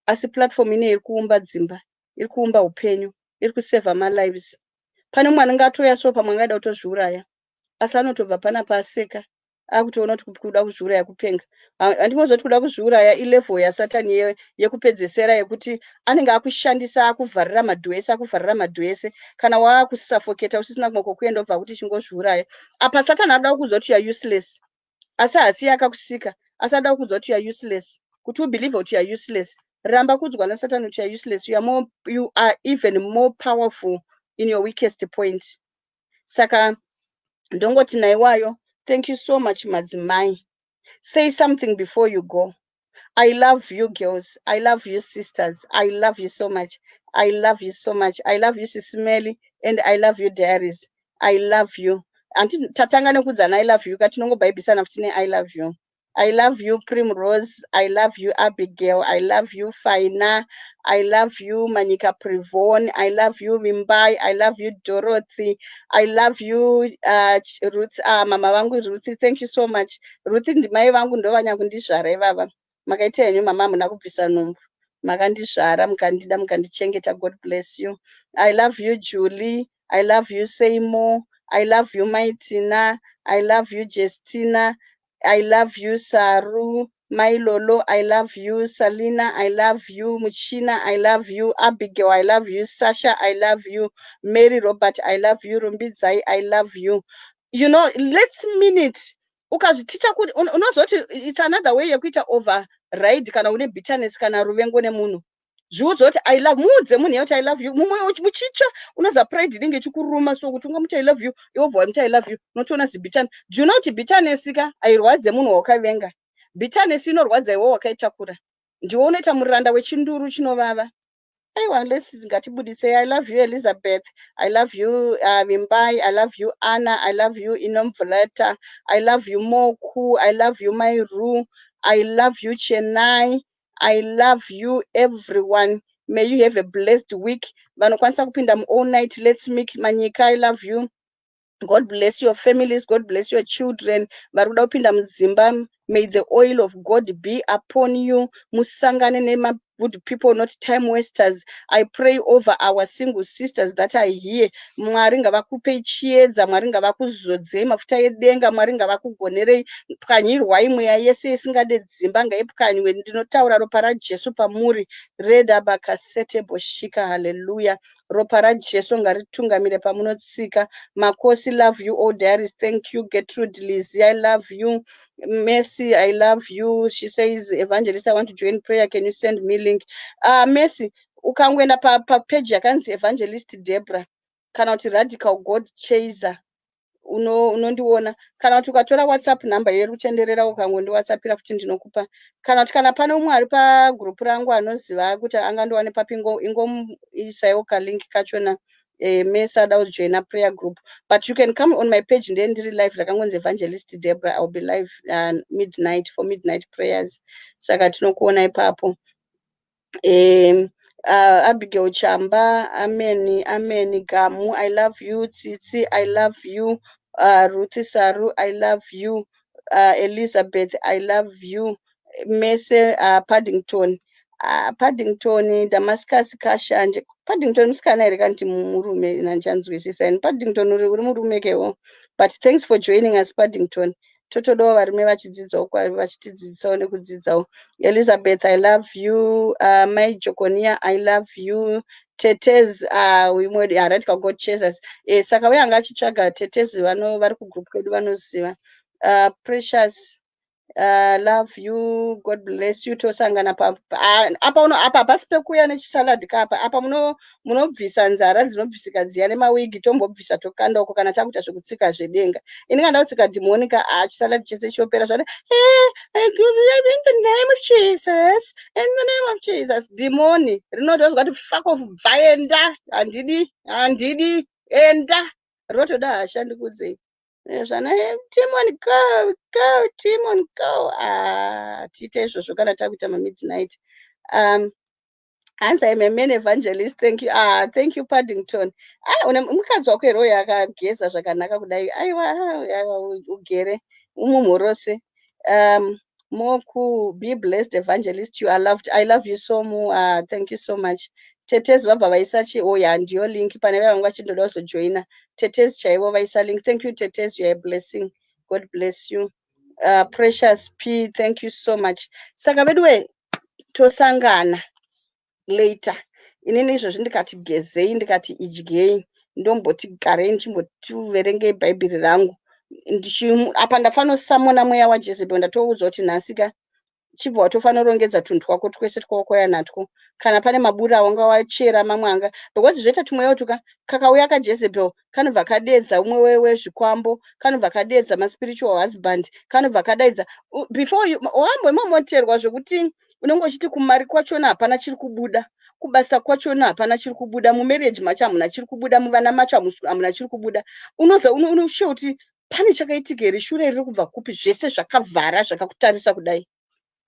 asi platform inei iri kuumba dzimba, iri kuumba upenyu, iri kusevha malives. Pane mumwe anenge atouya so, pamwe angada kutozviuraya, asi anotobva panapa aseka, akutoona kuti kuda kuzviuraya kupenga. Handingozoti kuda kuzviuraya ilevel yaSatani yekupedzesera, yekuti anenge akushandisa, akuvharira madoor ese, akuvharira madoor ese. Kana waakusuffocata, usisina kumwe kwokuenda, ubva kuti chingozviuraya. Apa Satani anoda kukuudza kuti you are useless, asi hasiye akakusika, asi anoda kukuudza kuti you are useless, kuti ubelieve kuti you are useless. Ramba kuudzwa naSatani kuti you are useless. You are even more powerful in your weakest point. Saka ndongoti naiwayo, thank you so much, madzimai. Say something before you go. I love you girls. I love you sisters. I love you so much. I love you so much. I love you, Sisi Meli, and I love you, diaries. I love you. Anti tatanga nekuudzana "I love you" ka, tinongobhaibhisana futi ne"I love you". I love you, Primrose. I love you, Abigail. I love you, Faina. I love you, Manika Privon. I love you, Mimbai. I love you, Dorothy. I love you, Ruth. Mama vangu Ruth, thank you so much. Ruth ndimai vangu, ndovanyakundizvara ivava. Makaita henyu mama, hamuna kubvisa nhumbu. Makandizvara, mukandida, mukandichengeta. God bless you. I love you, Julie. I love you, Seymour. I love you, Maitina. I love you, Justina. I love you, Saru. My Lolo, I love you. Salina, I love you. Muchina, I love you. Abigail, I love you. Sasha, I love you. Mary Robert, I love you. Rumbidzai, I love you. Let's mean it. Ukazviticha kuti unozoti it's another way yekuita override kana une bitterness kana ruvengo nemunhu. Zviudze kuti "I love", muudze munhu yekuti "I love you". Mumwe muchitsva, unoziva pride inenge ichikuruma, so kuti ungamuti "I love you", iwe wobva wamuti "I love you", unotoona zibitterness. Do you know kuti bitterness ka hairwadze munhu waukavenga? Bitterness inorwadza iwe wakaitakura. Ndiwe unoita muranda wechinduru chinovava. Aiwa, lets ngatibuditsei. I love you, Elizabeth. I love you, Vimbai. I love you, Anna. I love you, Inomvuleta. I love you, Moku. I love you, Mairu. I love you, Chenai. I love you, everyone. May you have a blessed week. Vanokwanisa kupinda muall night, let's make Manyika, I love you. God bless your families. God bless your children. Vari kuda kupinda mudzimba, may the oil of God be upon you. Musangane nema good people, not time wasters. I pray over our single sisters that are here. Mwari ngavakupei chiedza. Mwari ngavakuzodzei mafuta edenga. Mwari ngavakugonerei. Pwanyirwai mweya yese isingade dzimba, ngaipwanywe. Ndinotaura ropa raJesu pamuri. Redabakaseteboshika. Haleluya. Ropa raJesu ngaritungamire pamunotsika. Makosi, love you all, diaries. Thank you, Gertrude Lizzie. I love you. Mercy, I love you. She says, "Evangelist, I want to join prayer. Can you send me link?" Mercy, ukangoenda papeji yakanzi Evangelist Debra kana kuti Radical God Chaser, unondiona. Kana kuti ukatora WhatsApp number iri kutenderera, ukangondiwhatsappira futi, ndinokupa. Kana kuti kana pane umwe ari pagroup rangu anoziva kuti angandiwane papi, ingoisaiwo kalink kachona. Mese ada kujoina prayer group, but you can come on my page. Ndiye ndiri live, rakangonzi Evangelist Debra. I will be live midnight for midnight prayers, saka tinokuona ipapo. Abigail Chamba, amen, amen. Gamu, I love you. Tsitsi, I love you. Ruth Saru, I love you. Elizabeth, I love you. Mese, Paddington, Paddington Damascus Kashanje. Paddington musikana here kanti murume? Nanchanzwisisa ini. Paddington, uri murume kewo, but thanks for joining us, Paddington. Totodawo varume vachidzidzawo, vachitidzidzisawo nekudzidzawo. Elizabeth, I love you. Mai Jokonia, I love you. Tetez, imwe radical God Chasers. Saka uye anga achitsvaga Tetez, vano vari kugroup kwedu vanoziva. Precious, love you, God bless you. Tosangana apa uno. Apa hapasi pekuuya nechisalad kapa apa. Munobvisa nzara dzinobvisika dziya nemawigi, tombobvisa tokanda uko kana takuita zvekutsika zvedenga. Ini kana ndakutsika dhimoni ka, chisalad chese chopera zvati in the name of Jesus, in the name of Jesus. Dhimoni rinotozwa kuti fuck off, bva, enda, handidi, handidi, enda. Rinotoda hasha, ndikudzei. Zvana demon, go, go, demon, go. Ah, tiite izvozvo kana takuita mamidnight. Hanzi, "I'm a man evangelist." Thank you. Ah, thank you, Paddington. Ah, une mukadzi wako here uyo akageza zvakanaka kudai? Aiwa, aiwa, ugere umumhorose. Moku, be blessed, evangelist, you are loved. I love you so much. Thank you so much. Tetezi vabva vaisa chi, oh ya, ndiyo link pane vaya vanga vachindoda kuzojoina. Tetezi chaivo vaisa link. Thank you, Tetezi, you are a blessing. God bless you. Precious P, thank you so much. Saka veduwe, tosangana later. Inini izvozvi ndikati gezei, ndikati idyei, ndomboti garei, ndichimbotiverengei Bhaibheri rangu. Apa ndafanosamona mweya waJezebel. Ndatoudzwa kuti nhasi ka chibva watofanorongedza tunhu twako twese twawakauya natwo, kana pane maburi awanga wachera mamwe anga, because zvoita tumweya utuka kakauya kaJezebel kanobva kadedza umwe wezvikwambo, kanobva kadedza maspiritual husband, kanobva kadaidza before you wambomomoterwa zvokuti unenge uchiti kumari kwachona hapana chiri kubuda, kubasa kwachona hapana chiri kubuda, mumarriage macho hamuna chiri kubuda, muvana macho hamuna chiri kubuda. Unoza unoshiya kuti pane chakaitika here? Shure riri kubva kupi? Zvese zvakavhara zvakakutarisa kudai.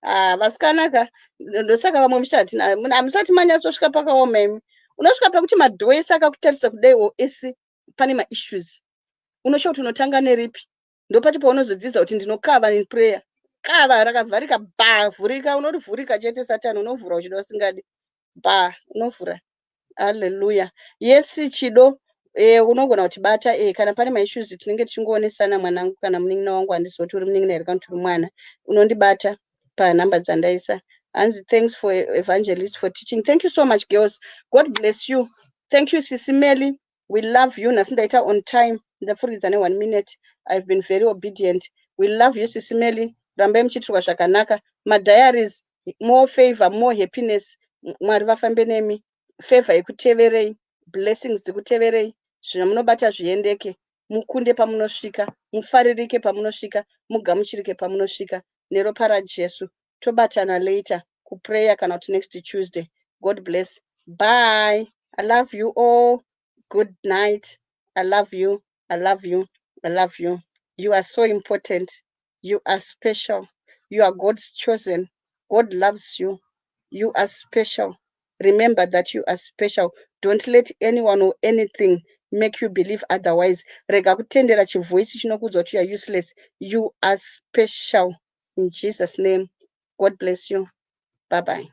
Ah, vasikana ka, ndosaka vamwe muchiti hamusati manyatsosvika pakaoma. Imi unosvika pekuti madoor ese akakutarisa kudaiwo ese pane maissues. Unoshuwa kuti unotanga neripi? Ndopacho paunozodzidza kuti ndinokava in prayer. Kava rakavharika, ba, vhurika, unorivhurika chete. Satani unovhura uchida usingadi, ba, unovhura. Halleluya. Yes, Chido, unogona kutibata kana pane maissues tinenge tichingoonesana. Mwanangu kana munin'ina wangu, handizivi kuti uri munin'ina here kana kuti uri mwana, unondibata panhamba dzandaisa. Hanzi, "Thanks for evangelist for teaching." Thank you so much, girls. God bless you. Thank you, Sisi Meli, we love you. Nhasi ndaita on time, ndapfurikidza ne1 minute. I've been very obedient. We love you, Sisi Meli. Rambai muchiitirwa zvakanaka. Madiaries, more favor, more happiness. Mwari vafambe nemi, favor ikuteverei, blessings dzikuteverei, zvamunobata zviendeke, mukunde pamunosvika, mufaririke pamunosvika, mugamuchirike pamunosvika neropa raJesu. Tobatana later kuprayer kana kuti next Tuesday. God bless. Bye. I love you all. Good night. I love you, I love you, I love you. You are so important. You are special. You are God's chosen. God loves you. You are special. Remember that you are special. Don't let anyone or anything make you believe otherwise. Rega kutendera chivoice chinokuudza kuti you are useless. You are special in Jesus' name. God bless you. Bye bye.